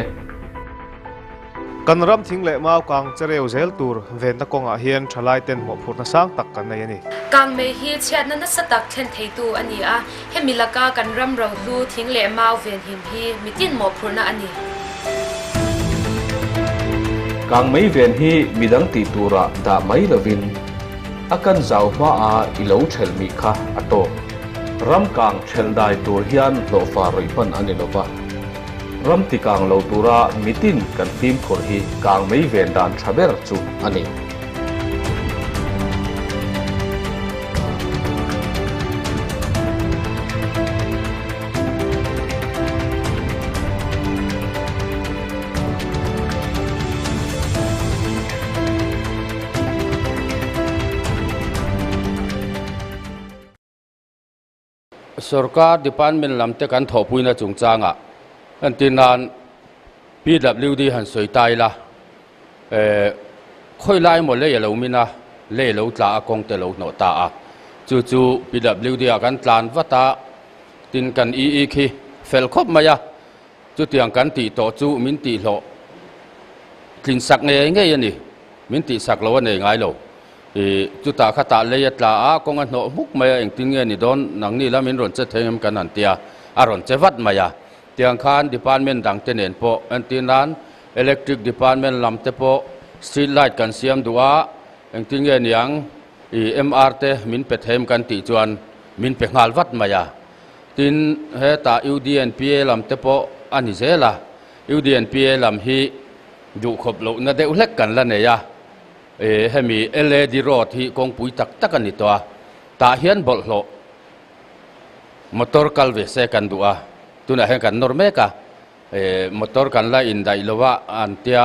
Kan ram thing leh mau kang chereu zel tur venna kawngah hian thalai ten mawhphurhna sang tak kan nei a ni. Kang mei hi chhiatna nasa tak thlen theitu a ni a, hemi laka kan ram rohlu thing leh mau venhim hi mitin mawhphurhna a ni. Kang mei ven hi midang tih turah dah mai lovin a kan zau hmaah i lo thelh mih kha a tawk. Ram kang thelh dai tur hian hlawhfa rawih hman a ni lova, ram ti kang lo tura mitin kan fimkhur hi kang mei ven dan tha ber chu a ni. Sorkar department lam te kan thawhpuina chungchangah entir nan PWD han sawi ta ila, khawi lai emaw lei a lo min a, lei a lo tla a, kawng te a lo hnawh ta a. Chu chu PWD ah kan tlan vat a, tin kan EE khi fel khawp mai a, chutiang kan tih tawh chu min tihhlawh tlin sak ngei ngei a ni, min tihsak lo a nei ngai lo. I chutah khatah lei a tla a, kawng a hnawh hmuk mai a, engtin nge ni dawn, nangni la min rawn che thei em kan han ti a, a rawn che vat mai a. Tiang khan department dang te nen pawh entir nan electric department lam te pawh street light kan siam duh a, engtin nge niang i MR te min pe them kan tih chuan min pe nghal vat mai a. Tin hetah UDNPA lam te pawh a ni zel a, UDNPA lam hi duhkhawp lohna deuh hlek kan la nei a, hemi LAD road hi kawngpui tak tak a ni tawh a, tah hian bawlhhlawh Motor kal ve se kan duh a, tunah hian kan nawr mek a, motor kan la indaih lo a an tia,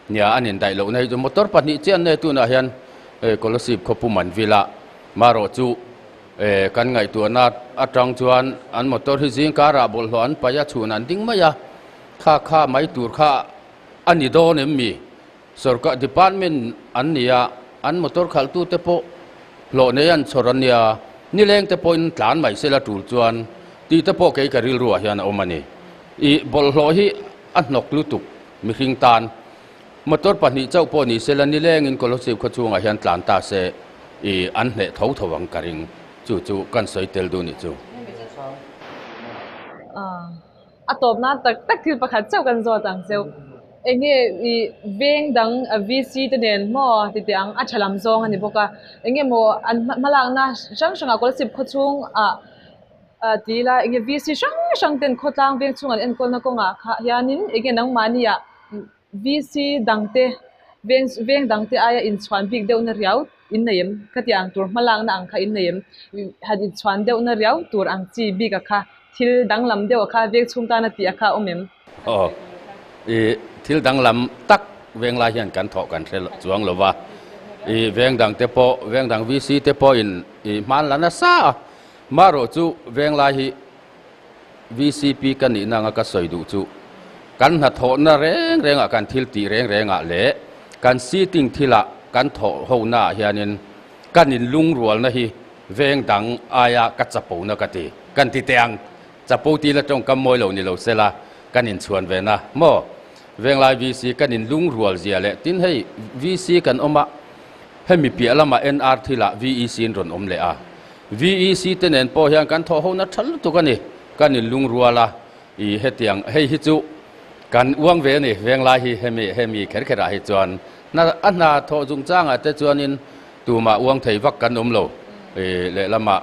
nia an indaih lohna hi chu motor pahnih chiah an nei tunah hian Kolasib khawpu Manvila marawh chu kan ngaihtuahna atang chuan an motor hi zing karah bawlhhlawh an paih a, chhun an ding mai a, kha kha mai tur kha a ni dawn em mi? Sorkar department an ni a, an motor khalhtute pawh hlawh nei an chhawr an nia, nileng te pawhin tlan mai sela tul chuan tih te pawh kei ka rilruah hian a awm a ni. I bawlhhlawh hi a hnawk lutuk mihring tan. Motor pahnih chauh pawh ni sela nilengin Kolasib khaw chhungah hian tlan ta se i an hneh tho tho ang ka ring. Chu chu kan sawi tel duh nih chu. A tawp nan tak tak thil pakhat chauh kan zawt ang cheu. Eng nge i veng dang VC te nen maw ti teh ang a tha lam zawng a ni bawk a. Eng nge maw an hmalakna hrang hrangah Kolasib khaw chhung ah ti ila eng nge VC hrang hrang ten khawtlang veng chhung an enkawlna kawngah kha hianin eng nge nangmahni ah VC dang te veng veng dang te aia inchhuan bik deuhna riau in nei em? Ka tih ang tur hmalakna ang kha in nei em? Han inchhuan deuhna riau tur ang chi bik a kha thil danglam deuh a kha veng chhung tana tih a kha awm em? Aw, i thil danglam tak veng lai hian kan thawh kan hre chuang lo va, i veng dang te pawh veng dang VC te pawhin i hman la nasa a, marawh chu veng lai hi VCP ka nihna anga ka sawi duh chu kan hnathawhna reng rengah kan thil tih reng rengah leh kan seating thilah kan thawh honaah hianin kan inlungrualna hi veng dang aia ka chapona ka ti. Kan ti teh ang, chapo tila tawngkam mawi lo ni lo sela kan inchhuan ve na maw? Venglai VC kan inlungrual zia leh tin hei VC kan awm a, hemi piah lamah NR thilah VEC in rawn awm leh a. VEC te nen pawh hian kan thawh hona tha lutuk a ni, kan inlungrual a, i hetiang hei hi chu kan uang ve a ni, venglai hi hemi hemi kher kherah hi chuan hna a hna thawh chungchangah te chuanin tumah uang thei vak kan awm lo, i lehlamah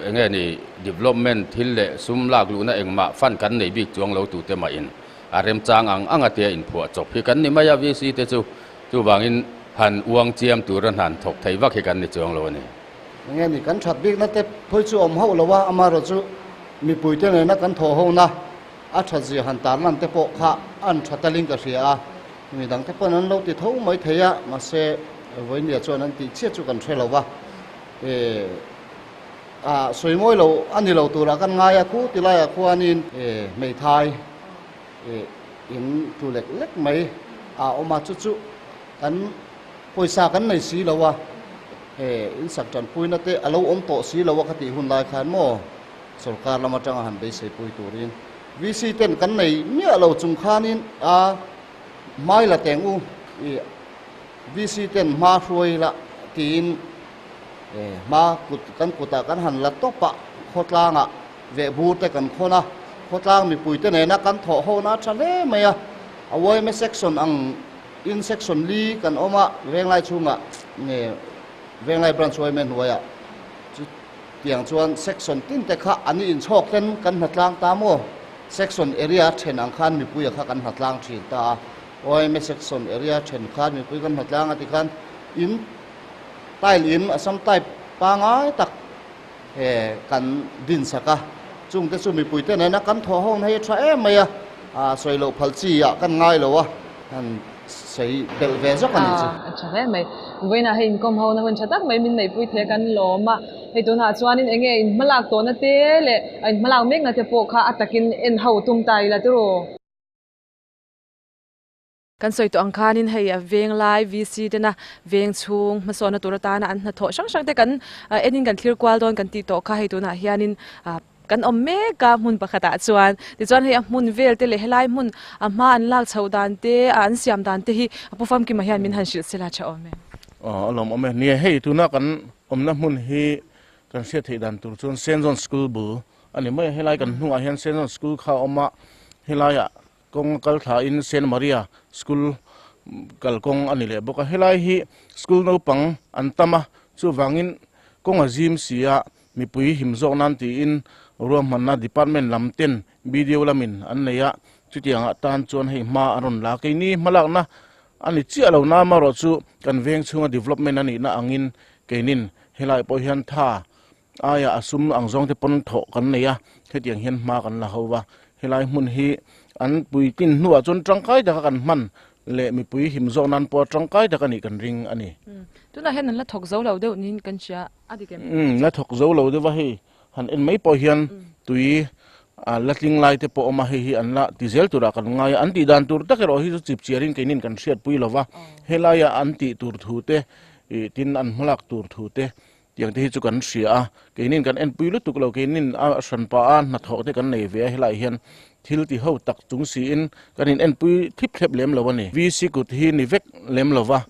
enge ni development thil leh sum lak luhna engmah fund kan nei bik chuang lo tute mahin a remchang ang ang a tia inphuah chawp hi kan ni mai a VC te chu chuvangin han uang chiam tura hna an thawk thei vak hi kan ni chuang lo a ni. Enge ni kan that bikna te phawi chu awm hauh lo a, amaherawhchu mipuite nena kan thawh hona a that zia han tarlan te pawh kha an tha talin ka hria a, mi dang te pawn an lo ti tho mai thei a, mahse vawinia chuan an tih chiah chu kan hre lo va, e ah sawi mawi lo a ni lo turah kan ngai a, khu ti laiah khuanin e hmeithai e in tlu lek lek mai a awm a, chu chu kan Pawisa kan nei si lo a, he insak tanpuina te a lo awm tawh si lo a ka tih hun lai khan maw sorkar lam atanga han beiseipui turin VC ten kan nei miah lo chung khanin a hmai la teng u i VC ten hma hruai la tiin hma kut kan kutah kan han la tawp a, khawtlangah vehbur te kan khawn a, khawtlang mipui te nena kan thawh ho na tha hle mai a, a yma section ang In section li kan awm a, Venglai chhungah nge Venglai branch yma hnuaiah chu tiang chuan section tin te kha an inchhawk ten kan hnatlang ta maw? Section area then ang khan mipuia kha kan hnatlang thin ta a, yma section area then khan mipui kan hnatlang a tikhan in tile in Assam type pangai tak he kan din sak a, chungte chu mipuite nena kan thawh ho na hi a tha em mai a, sawi loh phal chi ah kan ngai lo a, han sawi belh ve zawk a nih chu. A tha hle mai. Vawiinah hei inkawm ho na hun tha tak mai min neihpui thei a kan lawm a, hei tunah chuanin eng nge inhmalak tawhna te leh a inhmalak mekna te pawh kha a takin en ho tum ta ila tiraw? Kan sawi tawh ang khanin hei a veng lai VC tena veng chhung hmasawnna tur atana an hnathawh hrang hrang te kan enin kan thlir kual dawn kan tih tawh kha hei tunah hianin kan awm mek a hmun pakhatah chuan tichuan hei a hmun vel te leh helai hmun a hma an lak chhoh dan te a an siam dan te hi a pu famkima hian min han hrilh sela tha awm e. Aw a lawm awm e. Nia hei tuna kan awmna hmun hi kan hriat theih dan tur chuan Saint John School bul a ni mai a, helai kan hnungah hian Saint John School kha a awm a, helaiah Kawng a kal thlain Saint Maria School kalkawng a ni leh bawk a, helai hi school naupang an tam a, chuvangin kawng a zim si a, mipui him zawk nan tiin ruahmanna department lam ten BDO lamin an nei a, chutiangah tan chuan hei hma an rawn la. Keini hmalakna a ni chiah lo na amaherawhchu kan veng chhunga development a nihna angin keinin helai pawh hian tha Aia a sum ang zawng te pawn thawh kan nei a, hetiang hian hma kan la ho va. Helai hmun hi an puitlin hnuah chuan tangkai taka kan hman leh mipui him zawk nan pawh tangkai tak a nih kan ring a ni. Tunah hian an la thawk zo lo deuh niin kan hria a dik em? Umm, la thawk zo lo deuh a, hei han en mai pawh hian tui a la tling lai te pawh awm a, hei hi an la ti zel turah kan ngai a, an tih dan tur tak erawh hi chu chip chiarin keinin kan hriatpui lo va, helaia an tih tur thu te ih tin an hmalak tur thu te Tiang te hi chu kan hria a, keinin kan enpui lutuk lo, keinin a hran pah a hnathawh te kan nei ve a, helaiah hian thil ti ho tak chung siin kan in enpui thlip thlep lem lo a ni. VC kut hi ni vek lem lo va,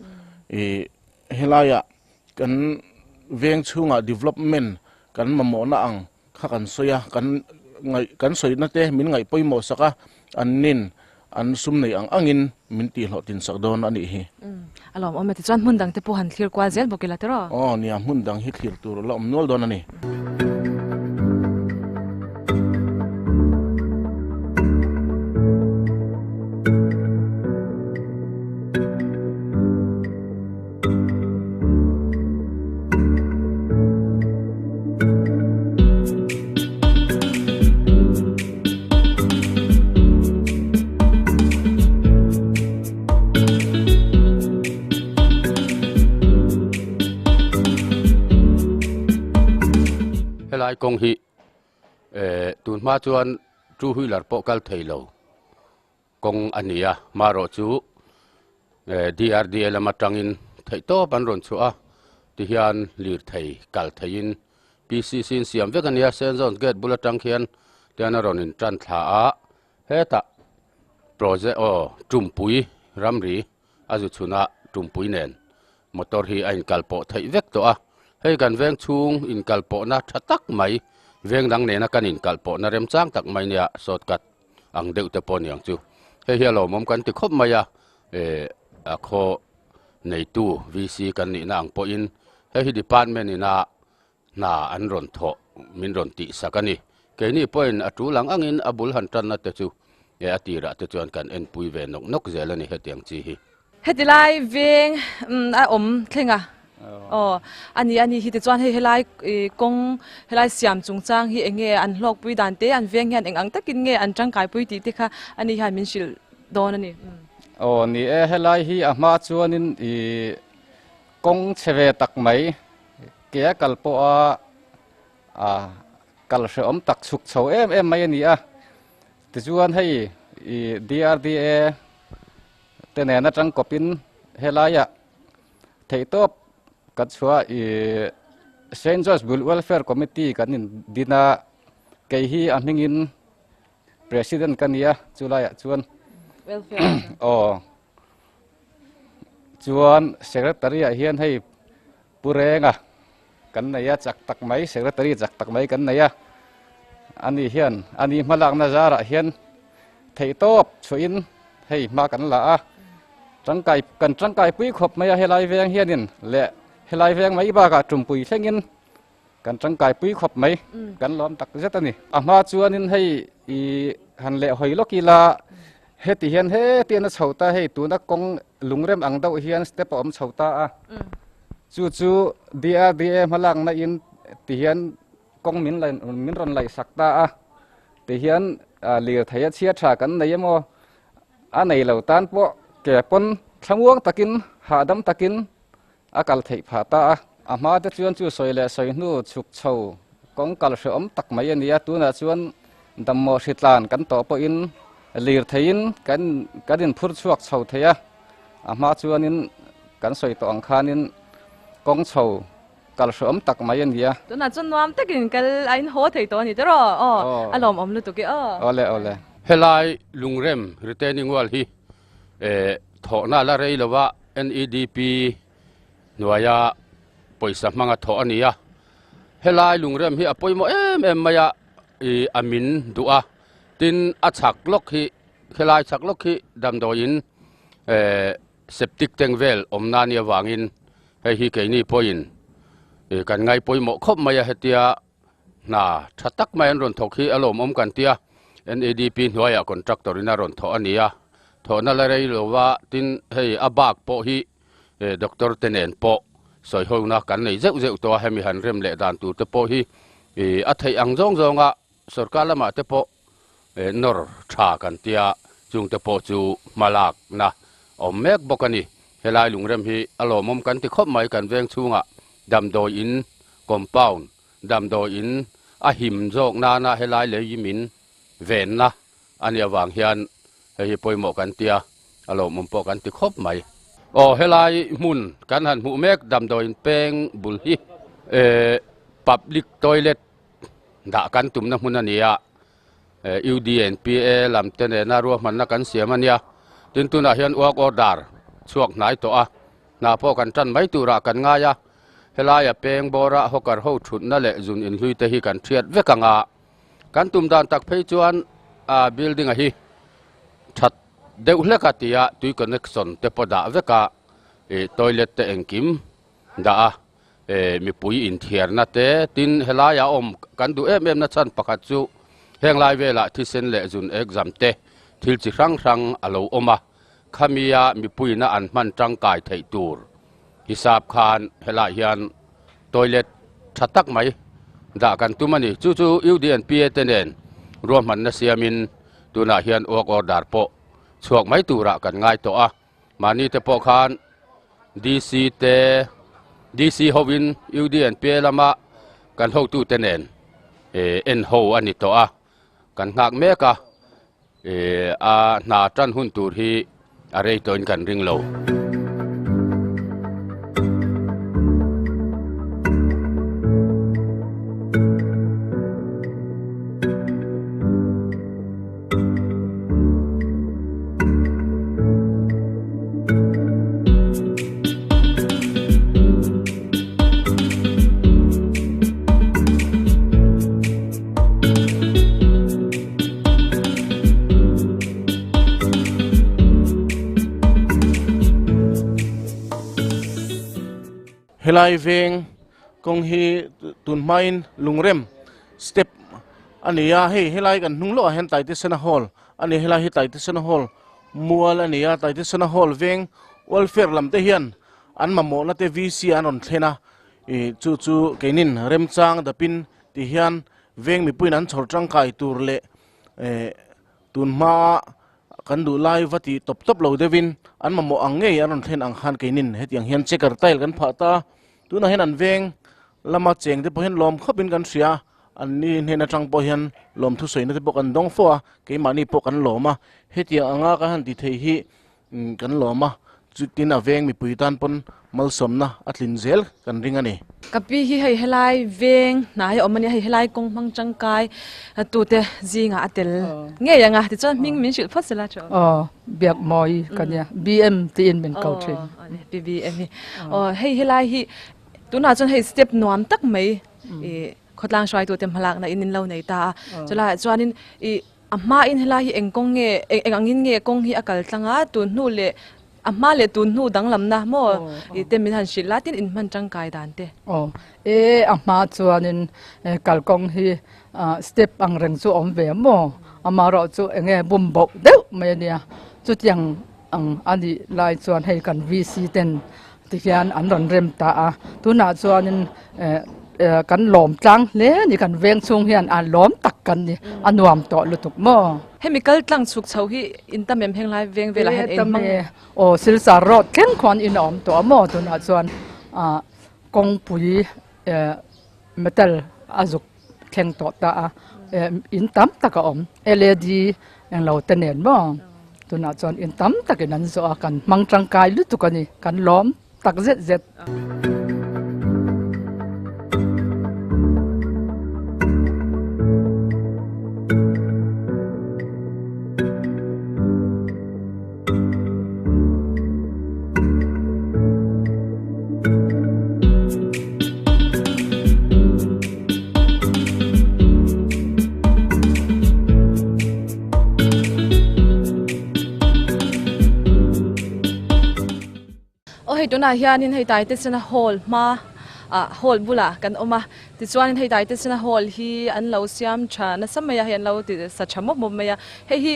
ih helaiah kan veng chhungah development kan mamawhna ang kha kan sawi a, kan ngaih kan sawina te min ngaih pawimawh sak a, an nin an sum nei ang angin min tihhlawhtlin sak dawn a nih hi. A lawm awm e, tichuan hmun dang te pawh han thlir kual zel bawk ila tiraw? Aw nia, hmun dang hi thlir tur la awm nual dawn a ni. Helai kawng hi eh tun hma chuan two wheeler pawh kal thei lo. Kawng a ni a, marawh chu DRDA lam atangin theihtawp an rawn chhuah a, tihian lirthei kal theiin PCC in siam vek a ni a, Saint John's Gate bul atang khian tihian a rawn in tan thla a, hetah project aw Tumpui ramri a zu chhun a Tumpui nen motor hi a inkal pawh theih vek tawh a, hei kan veng chhung inkal pawhna tha tak mai veng dang nena kan inkal pawhna remchang tak mai nia shortcut. ang deuh te pawh aniang chu hei hi a lawmawm kan ti khawp mai a eh a khaw neitu VC kan nihna ang pawhin hei hi department ina hna an rawn thawh min rawn tih sak a ni keini pawhin a tul ang angin a bul han tanna te chu eh a tirah te chuan kan enpui ve nawk nawk zel a ni hetiang chi hi. Heti lai veng a awm thleng a aw a ni a ni hi tichuan hei helai ih kawng helai siam chungchang hi eng nge an hlawkpui dan te an veng hian eng ang takin nge an tangkaipui tih te kha a ni hian min hrilh dawn a ni. Aw ni e helai hi a hma chuanin ih kawng chhe ve tak mai ke a kal pawh a ah kal hrehawm tak chhuk chho em em mai a ni a tichuan hei ih DRDA te nen atang kawpin helaiah theihtawp kan chhuah ih Saint George Bul Welfare Committee kan in din a kei hi a hmingin President ka nia chulaiah chuan aw chuan Secretary ah hian hei Pu Renga kan nei a chak tak mai Secretary chak tak mai kan nei a ani hian ani hmalakna zarah hian theihtawp chhuahin hei hma kan la a tangkai kan tangkai pui khawp mai a helai veng hianin leh helai veng mai bakah tumpui thlengin kan tangkai pui khawp mai kan lawm tak zet a ni a hma chuanin hei ih han leh hawi lawk ila heti hian hetian a chho ta hei tuna kawng lungrem ang deuh hian step a awm chho ta a chu chu DRDA hmalakna in ti hian kawng min la min rawn laih sak ta a ti hian lirthei a chhia tha kan nei emaw a nei lo tan pawh ke pawn thlamuang takin hahdam takin a kal theih phah ta a a hma te chuan chu sawi leh sawi hnu chhuk chho kawng kal hrehawm tak mai a ni a tunah chuan dammaw hritlan kan tawh pawhin. Lirtheiin kan kan inphur chhuak chho thei a, a hma chuanin kan sawi tawh ang khanin kawng chho kal hrehawm tak mai a ni a. Tunah chuan nuam takin kal a inhaw thei tawh a ni tiraw? Aw, a lawmawm lutuk e aw. Awle awle. Helai lungrem retaining wall hi thawhna la rei lova NEDP hnuaia pawisa hmanga thawh a ni a. Helai lungrem hi a pawimawh em em mai a, ih a min duh a. Tin, a chhak lawk hi, helai chhak lawk hi damdawiin eh septic tank vel awmna a nih avangin hei hi keini pawhin ih kan ngai pawimawh khawp mai a, hetia hna tha tak mai an rawn thawk hi a lawmawm kan ti a, NEDP hnuaiah contractor in a rawn thawh a ni a, thawhna la rei lo va, tin hei a bak pawh hi eh doctor te nen pawh sawi ho na kan nei zeuh zeuh tawh a, hemi han rem leh dan tur te pawh hi ih a theih ang zawng zawng a. Sorkar lamah te pawh nawr tha kan tia, chungte pawh chu hmalakna awm mek bawk a ni. Helai lungrem hi a lawmawm kan ti khawp mai, kan veng chhungah damdawi in compound, damdawi in a him zawk nana helai lei min venna a nih avang hian hei hi pawimawh kan tia, a lawmawm pawh kan ti khawp mai. Aw helai hmun kan han hmuh mek damdawi in peng bul hi public toilet Dah kan tumna hmun a ni a, UDNPA lam te nena ruahmanna kan siam a nia. Tin tunah hian work order chhuak hnai tawh a, hna pawh kan tan mai turah kan ngai a. Helaia peng bawra hawker ho thutna leh zun inhlui te hi kan thiat vek ang a. Kan tum dan tak phei chuan a building a hi that deuh hlek a tia tui connection te pawh dah vek a, toilet te engkim dah a. Mipui inthiarna te tin helaiah awm kan duh em em na chhan pakhat chu heng lai velah thisen leh zun exam te thil chi hrang hrang a lo awm a, khamia mipuiina an hman tangkai theih tur hisap khan helai hian toilet tha tak mai dah kan tum a ni. Chu chu UDNPA te nen ruahmanna siamin tunah hian work order pawh chhuak mai turah kan ngai tawh a. Mahni te pawh khan DC te, DC hovin UDNPA lama kan hotute nen en ho a ni tawh a, kan nghak mek a, a hna tan hun tur hi a rei tawhin kan ring lo. Helai veng kawng hi tun hmain lungrem step a ni a, hei helai kan hnung lawkah hian Taitesena Hall a ni, helai hi Taitesena Hall mual a ni a, Taitesena Hall veng welfare lam te hian an mamawhna te VC an rawn thlen a, ih chu chu keinin remchang dapin ti hian veng mipuiin an chhawr tangkai tur leh eh tun hmaa kan duh lai va tih tawp tawp lo deuhin an mamawh ang ngei an rawn thlen ang khan keinin hetiang hian checker tile kan phah ta, tunah hian an veng lama cheng te pawh hian lawm khawpin kan hria. An ni hnen atang pawh hian lawmthu sawina te pawh kan dawng fo a, keimahni pawh kan lawm a, hetiang anga ka han ti thei hi kan lawm a, chutin a veng mipui tan pawn malsawmna a tlin zel kan ring a ni. Ka pi hi hei helai veng hnai a awm a nia, hei helai kawng hmang tangkai tute zingah a tel ngei ang a, tichuan hming min hrilh phawt sela tha awm. Aw, Biakmawi ka nia, BM tiin min ko thin. Aw, pi BM hi. Aw, hei helai hi tunah chuan hei step nuam tak mai I khawtlang hruaitute hmalakna in in lo nei ta a, chulaiah chuanin i a hmain helai hi eng kawng nge eng angin nge kawng hi a kal tlang a, tun hnu leh a hma leh tun hnu danglamna maw i te min han hrilh la tin in hman tangkai dan te. Aw e a hma chuanin kalkawng hi step ang reng chu a awm ve maw amaherawh chu eng nge bum boh deuh mai a nia chutiang ang a nih lai chuan hei kan VC ten Tihian an rawn rem ta a, tunah chuanin kan lawm tlang hle a ni, kan veng chhung hian a lawm tak kan ni, a nuam tawh lutuk maw? Hemi kal tlang chhuk chho hi in tam em heng lai veng velah hian eng hmang? Aw Silchar road thleng khuan in a awm tawh a maw tunah chuan kawngpui metal a zuk. thleng tawh ta a, in tam tak a awm led englo te nen maw tunah chuan in tam takin an zawh a kan hmang tangkai lutuk a ni kan lawm tak zet zet. Aw hei tunah hianin hei Taitesena hall hma ah hall bulah kan awm a tichuanin hei Taitesena hall hi an lo siam tha nasa mai a hei an lo ti sa tha mawp mawp mai a hei hi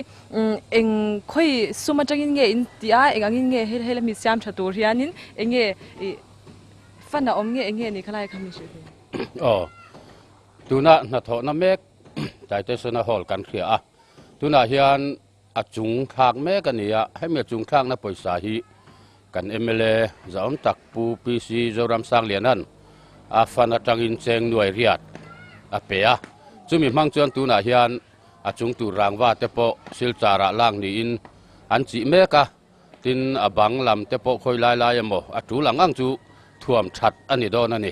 eng khawi sum atangin nge in tih a eng angin nge hei lami siam tha tur hianin eng nge ih fan a awm nge eng nge ni khalai kha mi hrilh thei. Aw tuna hnathawhna mek Taitesena hall kan hria a tunah hian A chung thlak mek a ni a, hemi a chung thlakna pawisa hi kan mla zahawm tak Pu PC Zoram Sangliana'n a fund atangin cheng nuai riat a pe a, chumi hmang chuan tunah hian a chung tur rangva te pawh Silchar ah lak niin an chih mek a, tin a bang lam te pawh khawi lai lai emaw a tul ang ang chu thuam that a ni dawn a ni.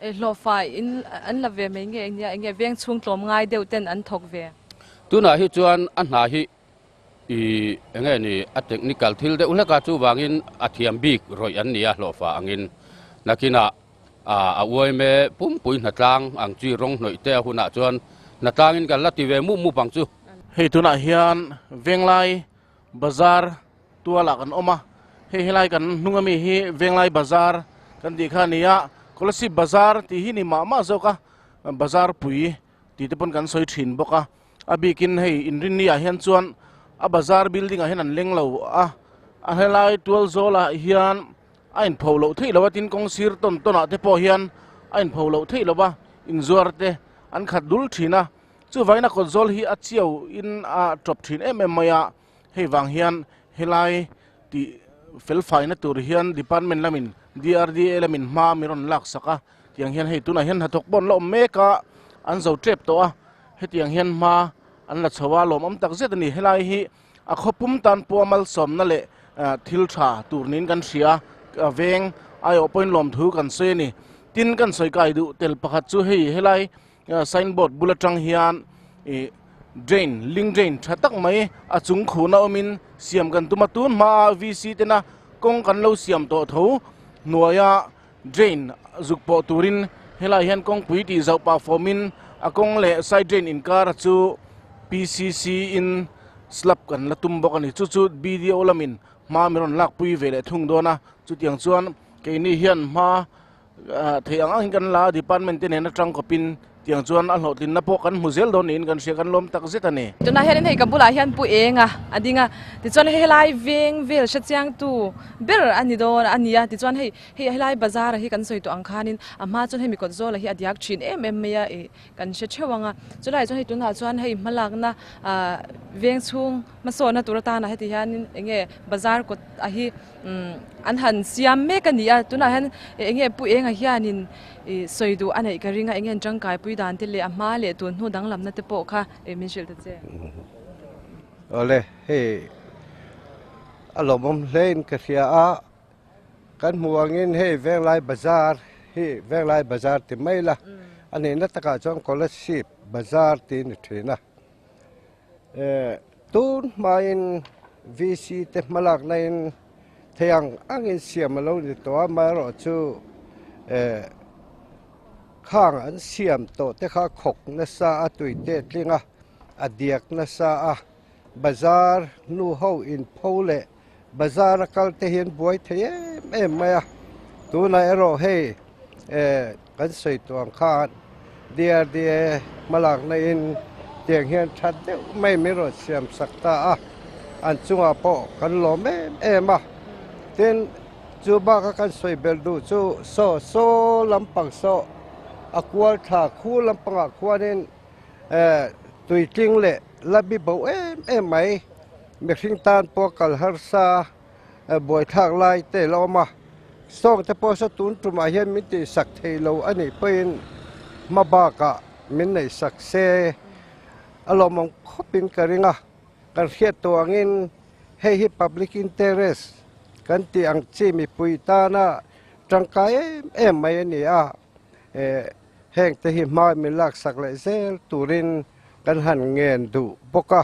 Hlawhfa in an la ve mai nge eng nia enge veng chhung tlawm ngai deuh ten an thawk ve. Tunah hi chuan a hna hi i enge ni a technical thil deuh hlek a chuvangin a thiam bik rawih an ni a hlawhfa angin nakinah a uaime pumpui hnatlang ang chi rawng hnawih te a hunah chuan hnatlangin kan la ti ve mup mup ang chu. Hei tunah hian Venglai Bazar tualah kan awm a, hei helai kan hnung ami hi Venglai Bazar kan tih kha a ni a, Kolasib Bazar tih hi ni mah mah zawk a, Bazar pui tih te pawn kan sawi thin bawk a, a bikin hei inrinni ah hian chuan a bazar building ah hian an leng lo a, a helai tual zawlah hian a inpho loh theih lo a, tin kawng sir tawn tawn ah te pawh hian a inpho loh theih lo va, inzuar te an khat dul thin a, chuvangin a kawt zawl hi a chiau in a tawp thin em em mai a. Hei vang hian helai tih felfaina tur hian department lamin DRDA lamin hma mi rawn lak sak a, tiang hian hei tunah hian hnathawk pawh an la awm mek a, an zo tep tawh a, hetiang hian hma an la chho a, lawmawm tak zet a ni. Helai hi a khawpum tan pawha malsawmna leh thil tha tur niin kan hria a, veng aiawh pawhin lawmthu kan sawi a ni. Tin, kan sawi kai duh tel pakhat chu hei helai Signboard bul atang hian ih drain link drain tha tak mai a chung khuna awmin siam kan tum a tun hmaa VC tena kawng kan lo siam tawh tho hnuaia drain zuk pawh turin helai hian kawngpui tih zauh pah fawmin a kawng leh side drain inkara chu PCC in slab kan la tum bawk a ni chu chu BDO lamin hma min rawn lakpui ve leh thung dawn a chutiang chuan keini hian hma Theih ang angin kan la a, department te nen atang kawpin tiang chuan a hlawhtlinna pawh kan hmu zel dawn niin kan hria, kan lawm tak zet a ni. Tunah hianin hei ka bulah hian Pu Enga a ding a, tichuan hei helai veng vel hrechiangtu ber a ni dawn a ni a, tichuan hei hei helai bazar hi kan sawi tawh ang khanin a hma chuan hei mikawt zawla hi a diak thin em em mai a ih kan hre theuh ang a, chulaiah chuan hei tunah chuan hei hmalakna ah veng chhung hmasawnna tur atana heti hianin eng nge bazar kawt a hi An han siam mek a ni a, tunah hian eng nge Pu Enga hianin ih sawi duh a neih ka ring a, eng nge an tangkaipui dan te leh a hma leh tun hnu danglamna te pawh kha min hrilh ta che. Awle, hei a lawmawm hle in ka hria a, kan hmuh angin hei Venglai Bazar hi Venglai Bazar ti mai la, a nihna takah chuan Kolasib Bazar tih a ni thin a. Tun hmain VC te hmalakna in thei ang angin siam a lo ni tawh a, amaherawh chu khang an siam tawh te kha khawk nasa a, tui te a tling a, a diak nasa a, bazar nu ho inpho leh bazar a kal te hian buai thei em em mai a, tunah erawh hei kan sawi tawh ang khan DRDA hmalakna in tiang hian that deuh mai min rawn siam sak ta a, an chungah pawh kan lawm em em a, tin chu baka kan sawi belh duh chu saw saw lampang saw a kual thla khu lampangah khuanin tuitling leh la bi bo em em mai. Mihring tan pawh kal harsa buaithlak lai te la awm a, sawng te pawh saw tun tumah hian min tihsak thei lo a nih pawhin hma bakah min neih sak se a lawmawm khawpin ka ring a, kan hriat tawh angin hei hi public interest kan tih ang chi mipui tana tangkai em em mai a ni a, heng te hi hma min laksak leh zel turin kan han ngen duh bawk a.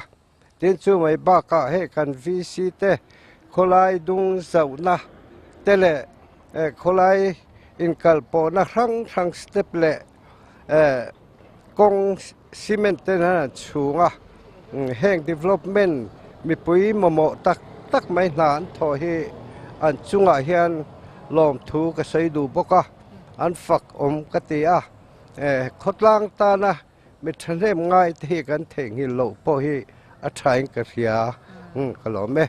Tin chu mai bakah hei kan VC te khawlai dung zauhna te leh khawlai inkalpawhna hrang hrang step leh kawng cement te hian an chhung a, heng development mipui mamawh tak tak mai hna an thawh hi an chungah hian lawmthu ka sawi duh bawk a, an fak awm ka ti a, khawtlang tana Mi thahnem ngai te hi kan theihnghilh loh pawh hi a thain ka hria, ka lawm e.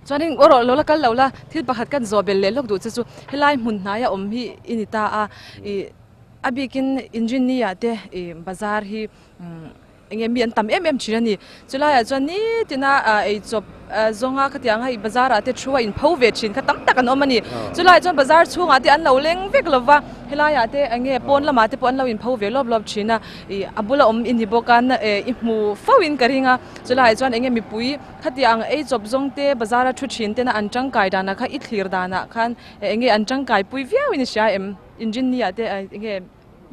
Chuanin aw rawh lo la kal lo la, thil pakhat kan zawh belh leh lawk duh che chu helai hmun hnaia awm hi i ni ta a, i a bikin engineer te i bazar hi enge mi an tam em em thin a ni. Chulaiah chuan nitina eichawp zawnga khatiang hei bazarah te thu a inpho ve thin kha tam tak an awm a ni. Chulaiah chuan bazar chhungah te an lo leng vek lo va, helaiah te eng nge pawn lamah te pawh an lo inpho ve lawp lawp thin a, ih a bula awm i ni bawk a, i hmu fo in ka ring a. Chulaiah chuan eng nge mipui khatiang eichawp zawng te bazara thu thin tena an tangkai danah kha i thlir danah khan eng nge an tangkai pui viau in i hria em? Engineer te eng nge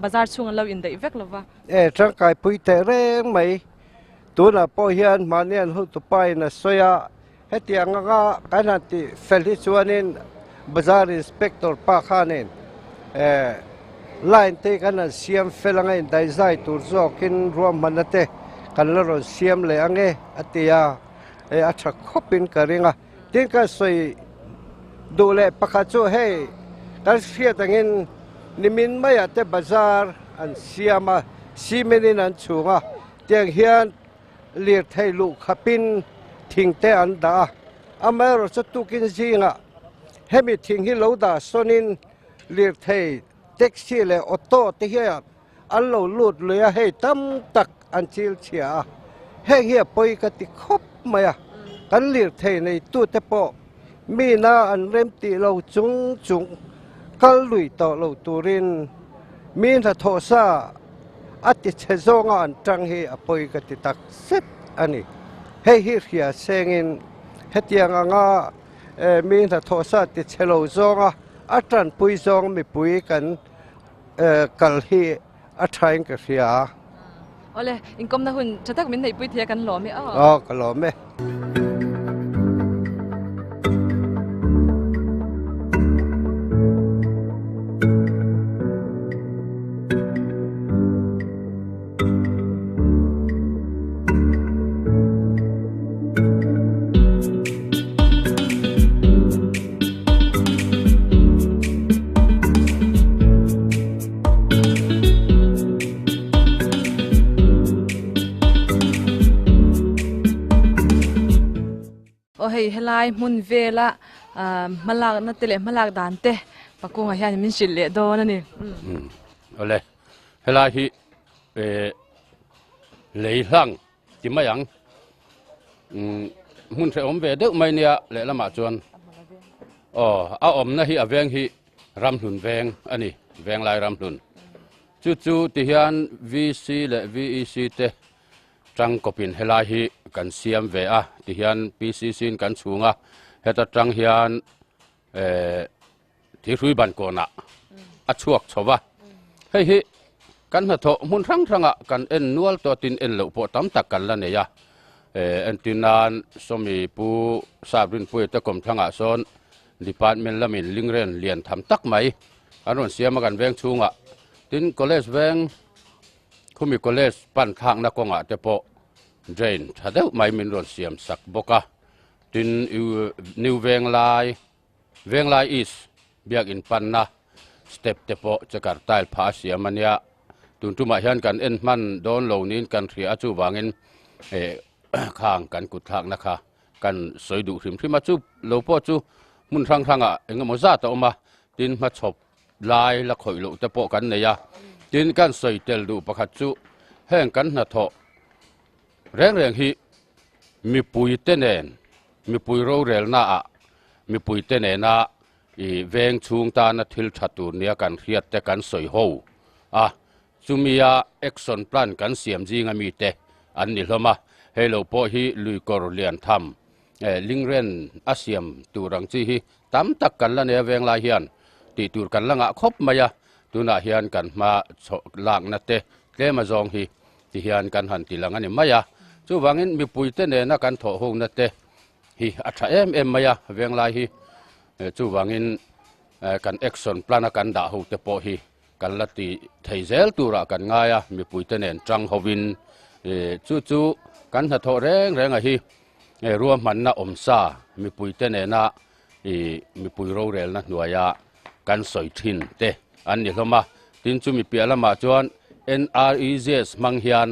bazar chhung an lo indaih vek lo va. E tangkai pui teh reng mai. Tunah pawh hian mahni an hotupa in a sawi a, hetiang anga kan han tih fel hi chuanin Bazar Inspector pa khanin line te kan han siam fel anga indaihzai tur zawkin ruahmanna te kan la rawn siam leh ang e a ti a, a tha khawpin ka ring a. Tin ka sawi duh leh pakhat chu hei kan hriat angin nimin maiah te bazar an siam a, cement in an chhung a, tiang hian lirthei luh khapin thing te an dah a, amaherawhchu tukin zingah hemi thing hi lo dah sawnin lirthei taxi leh auto te hian An lo lut lui a, hei tam tak an chil chhia a, heng hi a pawi ka ti khawp mai a, kan lirthei neitute pawh mina an rem tih lo chung chung kal lui tawh lo turin mi hnathawh sa a ti chhe zawnga an tang hi a pawi ka ti tak zet a ni. Hei hi hria sengin hetiang anga mi hnathawh sa ti chhe lo zawnga a tanpui zawng mipui kan kal hi a thain ka hria. Awle, inkawmna hun tha tak min neihpui thei a kan lawm e aw. Aw, ka lawm e. Aw hei helai hmun vela hmalakna te leh hmalak dan te pakungah hian min hrilh leh dawn a ni. Awle helai hi lei hlang ti mai ang. Hmun hrehawm ve deuh mai nia lehlamah chuan aw a awmna hi a veng hi Ramhlun veng a ni, Venglai Ramhlun. Chu chu tihian VC leh VEC te tangkawpin helai hi kan siam ve a, tihian PCC in kan chhung a, heta tang hian eh Thirhrui ban kawnah a chhuak chho va, hei hi kan hnathawh hmun hrang hrangah kan en nual tawh tin en loh pawh tam tak kan la nei a, entir nan Sawmi Pu Saprinpuia te kawmthlangah sawn Department lamin lingren lian tham tak mai an rawn siam a kan veng chhungah, tin College veng khumi College pan thlakna kawngah te pawh drain tha deuh mai min rawn siam sak bawk a, tin New Venglai Venglai East biakin panna step te pawh chekar tile phah a siam a nia. Tun tumah hian kan en hman dawn lo niin kan hria a, chuvangin eh khang kan kut thlakna kha kan sawi duh hrim hrim a. Chu lo pawh chu hmun hrang hrangah eng emaw zat a awm a, tin hmachhawp lai la khawih loh te pawh kan nei a. Tin kan sawi tel duh pakhat chu heng kan hnathawh reng reng hi mipuite nen Mipui rorelnaah mipuite nena i veng chhung tana thil tha tur nia kan hriat te kan sawi ho a, Chumia action plan kan siam zinga mite an ni hlawm a, hei lo pawh hi luikawr lian tham lingren a siam tur ang chi hi tam tak kan la nei a venglai hian tih tur kan la ngah khawp mai a, tunah hian kan hma chhoh lakna te tlem a zawng hi ti hian kan han ti lang a ni mai a, chuvangin mipuite nena kan thawh hona te hi a tha em em mai a venglai hi chuvangin kan action plan a kan dah ho te pawh hi kan la ti thei zel turah kan ngai a, mipuite nen tang hovin chu chu kan hnathawh reng reng a hi ruahmanna awmsa mipuite nena mipui rorelna hnuaia kan sawi thin te an ni hlawm a, tin chumi piah lamah chuan NREGS hmang hian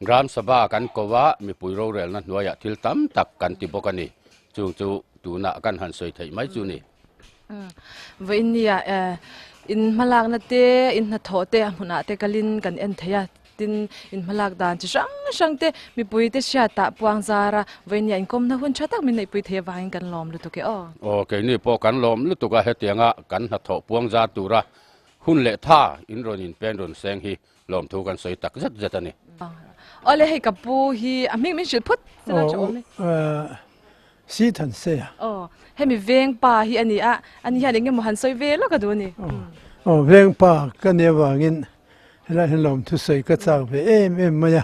Gram Sabha kan ko a, mipui rorelna hnuaiah thil tam tak kan ti bawk a ni. Chung chu tunah kan han sawi theih mai chu ni. Vawiinnia in hmalakna te, in hnathawh te a hmunah te kalin kan en thei a, tin in hmalak dan chi hrang hrang te mipui te hriatah puang zar a, vawiinnia inkawmna hun tha tak min neihpui thei avangin kan lawm lutuk e aw. Aw, keini pawh kan lawm lutuk a, hetianga kan hnathawh puang zar tura hun leh tha in rawn inpen rawn seng hi Lawmthu kan sawi tak zet zet a ni. Awle hei ka pu hi a hming min hrilh phawt sela tha awm e. Si than se a. Aw hemi veng pa hi a ni a, ani hian eng emaw han sawi ve lawk a duh a ni. Aw veng pa ka nih avangin helai hian lawmthu sawi ka chak ve em em mai a,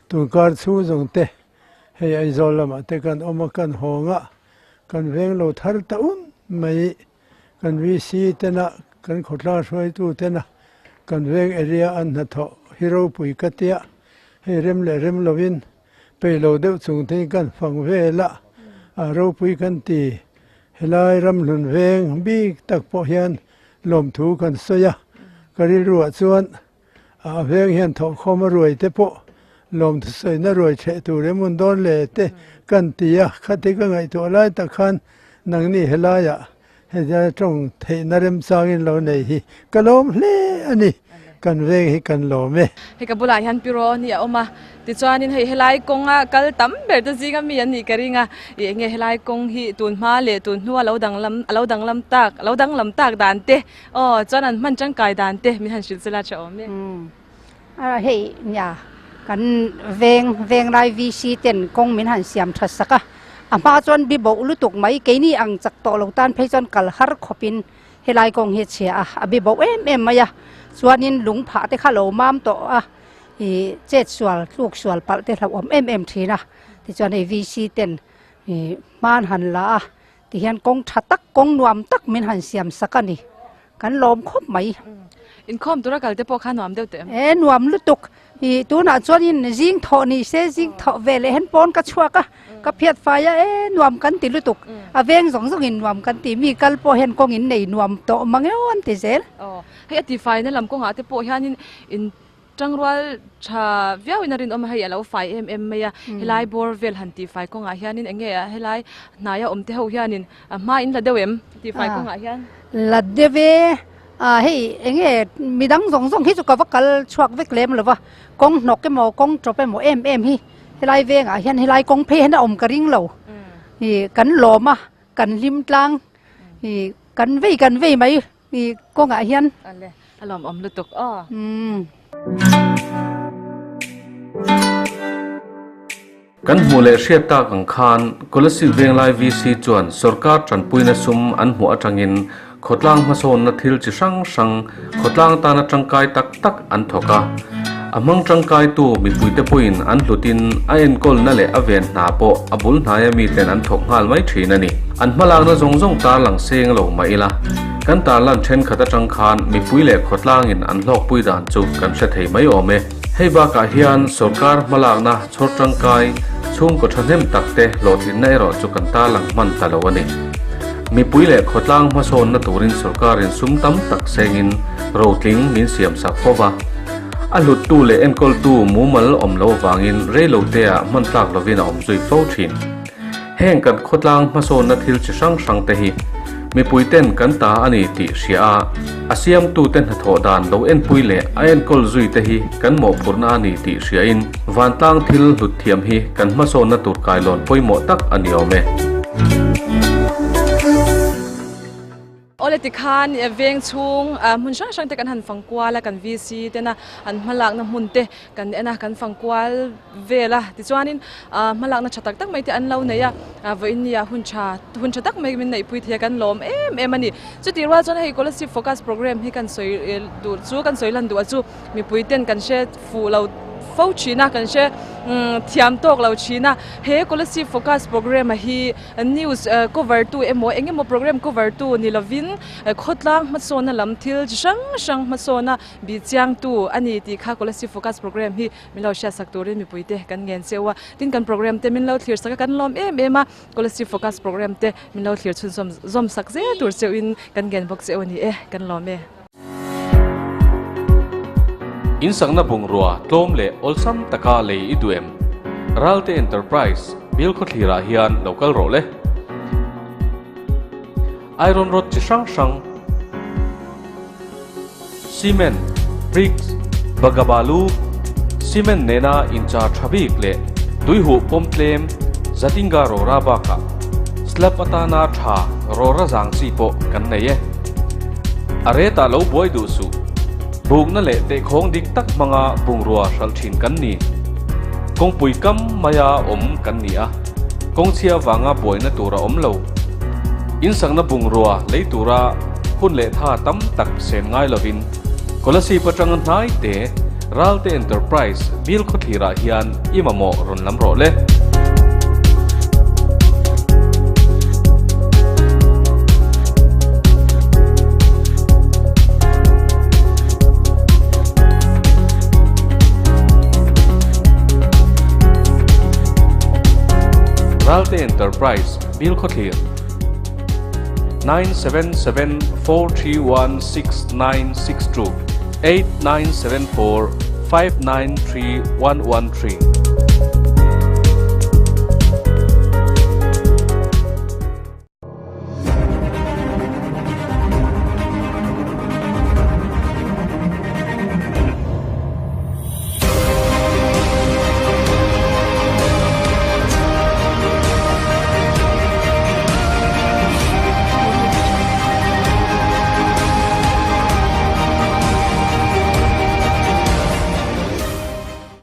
tunkar chhung zawng te hei Aizawl lamah te kan awm a kan hawng a, kan veng lo thar ta un mai. Kan VC tena kan khawtlang hruaitu tena kan veng area an hnathawh hi ropui ka tia, hei rem leh rem lovin peih lo deuh chung te kan fang vel a, a ropui kan ti. Helai ramhlun veng bik tak pawh hian lawmthu kan sawi a, ka rilruah chuan A veng hian thawhkhawm a ruai te pawh lawmthu sawina ruai chheh tur em un dawn le te kan ti a, khati ka ngaihtuah lai tak khan nangni helaiah hetia tawng theihna remchangin lo nei hi ka lawm hle a ni, kan veng hi kan lawm e. Hei ka bulah hian Pi Rawni a awm a, Tichuanin hei helai kawnga kal tam ber te zinga mi an nih ka ring a, ih enge helai kawng hi tun hma leh tun hnua lo danglam a lo danglam tak a lo danglam tak dan te aw chuan an hman tangkai dan te min han hrilh chela tha awm e. A hei nia kan veng venglai VC ten kawng min han siam tha sak a, a hma chuan bi boh lutuk mai keini ang chak tawh lo tan phei chuan kal har khawpin helai kawng hi a chhia a, a bi boh em em mai a, chuanin lung phah te kha lo mam tawh a. Ih chet sual tluk sual palh te hlauhawm em em thin a, tichuan hei VC ten ih hman han la a, tihian kawng tha tak kawng nuam tak min han siam sak a ni, kan lawm khawp mai. Inkhawm tura kal te pawh kha nuam deuh teh em? E nuam lutuk, ih tunah chuan in zing thawh ni se zing thawh ve leh hen pawn ka chhuak a, ka phiat fai a e nuam kan ti lutuk, a veng zawng zawng in nuam kan ti, mi kal pawh hian kawng in nei nuam tawh mang eo an ti zel. Aw hei a tifai na lam kawngah te pawh hianin in Tangrual tha viauin a rinawm a, hei a lo fai em em mai a, helai bawr vel han tihfai kawngah hianin eng nge helai hnaia awm te ho hianin hma in la deuh em tihfai kawngah hian? La deuh e, hei eng nge midang zawng zawng hi chu ka va kal chhuak vek lem lo va, kawng hnawk emaw kawng tawp emaw em em hi helai vengah hian helai kawng phei hian a awm ka ring lo, ih kan lawm a kan hlim tlang ih kan vei kan vei mai. I kawngah hian. Ale, a lawmawm lutuk aw. Kan hmuh leh hriat tak ang khan Kolasib Venglai VC chuan sorkar tanpuina sum an hmuh atangin khawtlang hmasawnna thil chi hrang hrang khawtlang tana tangkai tak tak an thawk a. A hmang tangkaitu mipuite pawhin an hlutin a enkawlna leh a ven hna pawh a bul hnaia miten an thawk nghal mai thin a ni. An hmalakna zawng zawng tarlang seng lo mah ila, kan tarlan thenkhat atang khan mipui leh khawtlangin an hlawkpui dan chu kan hre thei mai awm e. Hei bakah hian sorkar hmalakna chhawr tangkai chhungkaw thahnem takte hlawhtlinna erawh chu kan tarlang hman ta lo a ni. Mipui leh khawtlang hmasawnna turin sorkarin sum tam tak sengin rotling min siamsak fo va. A hluttu leh enkawltu mumal awm lo avangin reiloteah hman tlak lovin a awm zui fo thin. Heng kan khawtlang hmasawnna thil chi hrang hrang te hi mipuiten kan ta a ni tih hria a, a siamtute hnathawh dan lo enpui leh a enkawl zui te hi kan mawhphurhna a ni tih hriain vantlang thil hlut thiam hi kan hmasawnna tur kailawn pawimawh tak a ni awm e. Awle tikhan veng chhung hmun hrang hrang te kan han fang kual a, kan VC tena an hmalakna hmun te kan en a, kan fang kual vel a. Tichuanin hmalakna tha tak tak mai te an lo nei a, vawiin nia hun tha hun tha tak mai min neihpui thei a, kan lawm em em a ni. Chutih rual chuan hei Kolasib Focus Programme hi kan sawi duh chu kan sawi lan duh a chu mipui ten kan hre fuh lo fo thin a, kan hre thiam tawk lo thin a. He Kolasib Focus Programme hi news cover tu emaw eng emaw programme cover tu ni lovin khawtlang hmasawnna lam thil chi hrang hrang hmasawna bih chiang tu a ni tih kha Kolasib Focus Programme hi min lo hriatsak turin mipuite kan ngen cheu a. Tin kan programme te min lo thlir sak a kan lawm em em a. Kolasib Focus Programme te min lo thlir chhunzawm zawm sak zel tur cheuhin kan ngen bawk cheu a ni e, kan lawm e. In sakna bungrua tlawm leh awlsam taka lei i duh em? Ralte Enterprise bial khawthlirah hian lo kal rawh le. Iron rod chi hrang hrang, cement, bricks, bagabalu, cement nena inchar tha bik leh tuihuh pawm tlem Zatinga rawra bakah slab atana tha rawra zang chi pawh kan nei e. A retah lo buai duh suh. Bukna leh tehkhawng dik tak hmanga bungrua hralh thin kan ni. Kawngpui kam maia awm kan ni a, kawngchhia vanga buaina tur a awm lo. Insakna bungrua lei tura hun leh tha tam tak sen ngai lovin Kolasib atanga hnai te Ralte Enterprise bill khawthlirah hian i mamawh rawn lam rawh le. Ralte Enterprise bill khawthlir 977 431 6962 8974 593 113.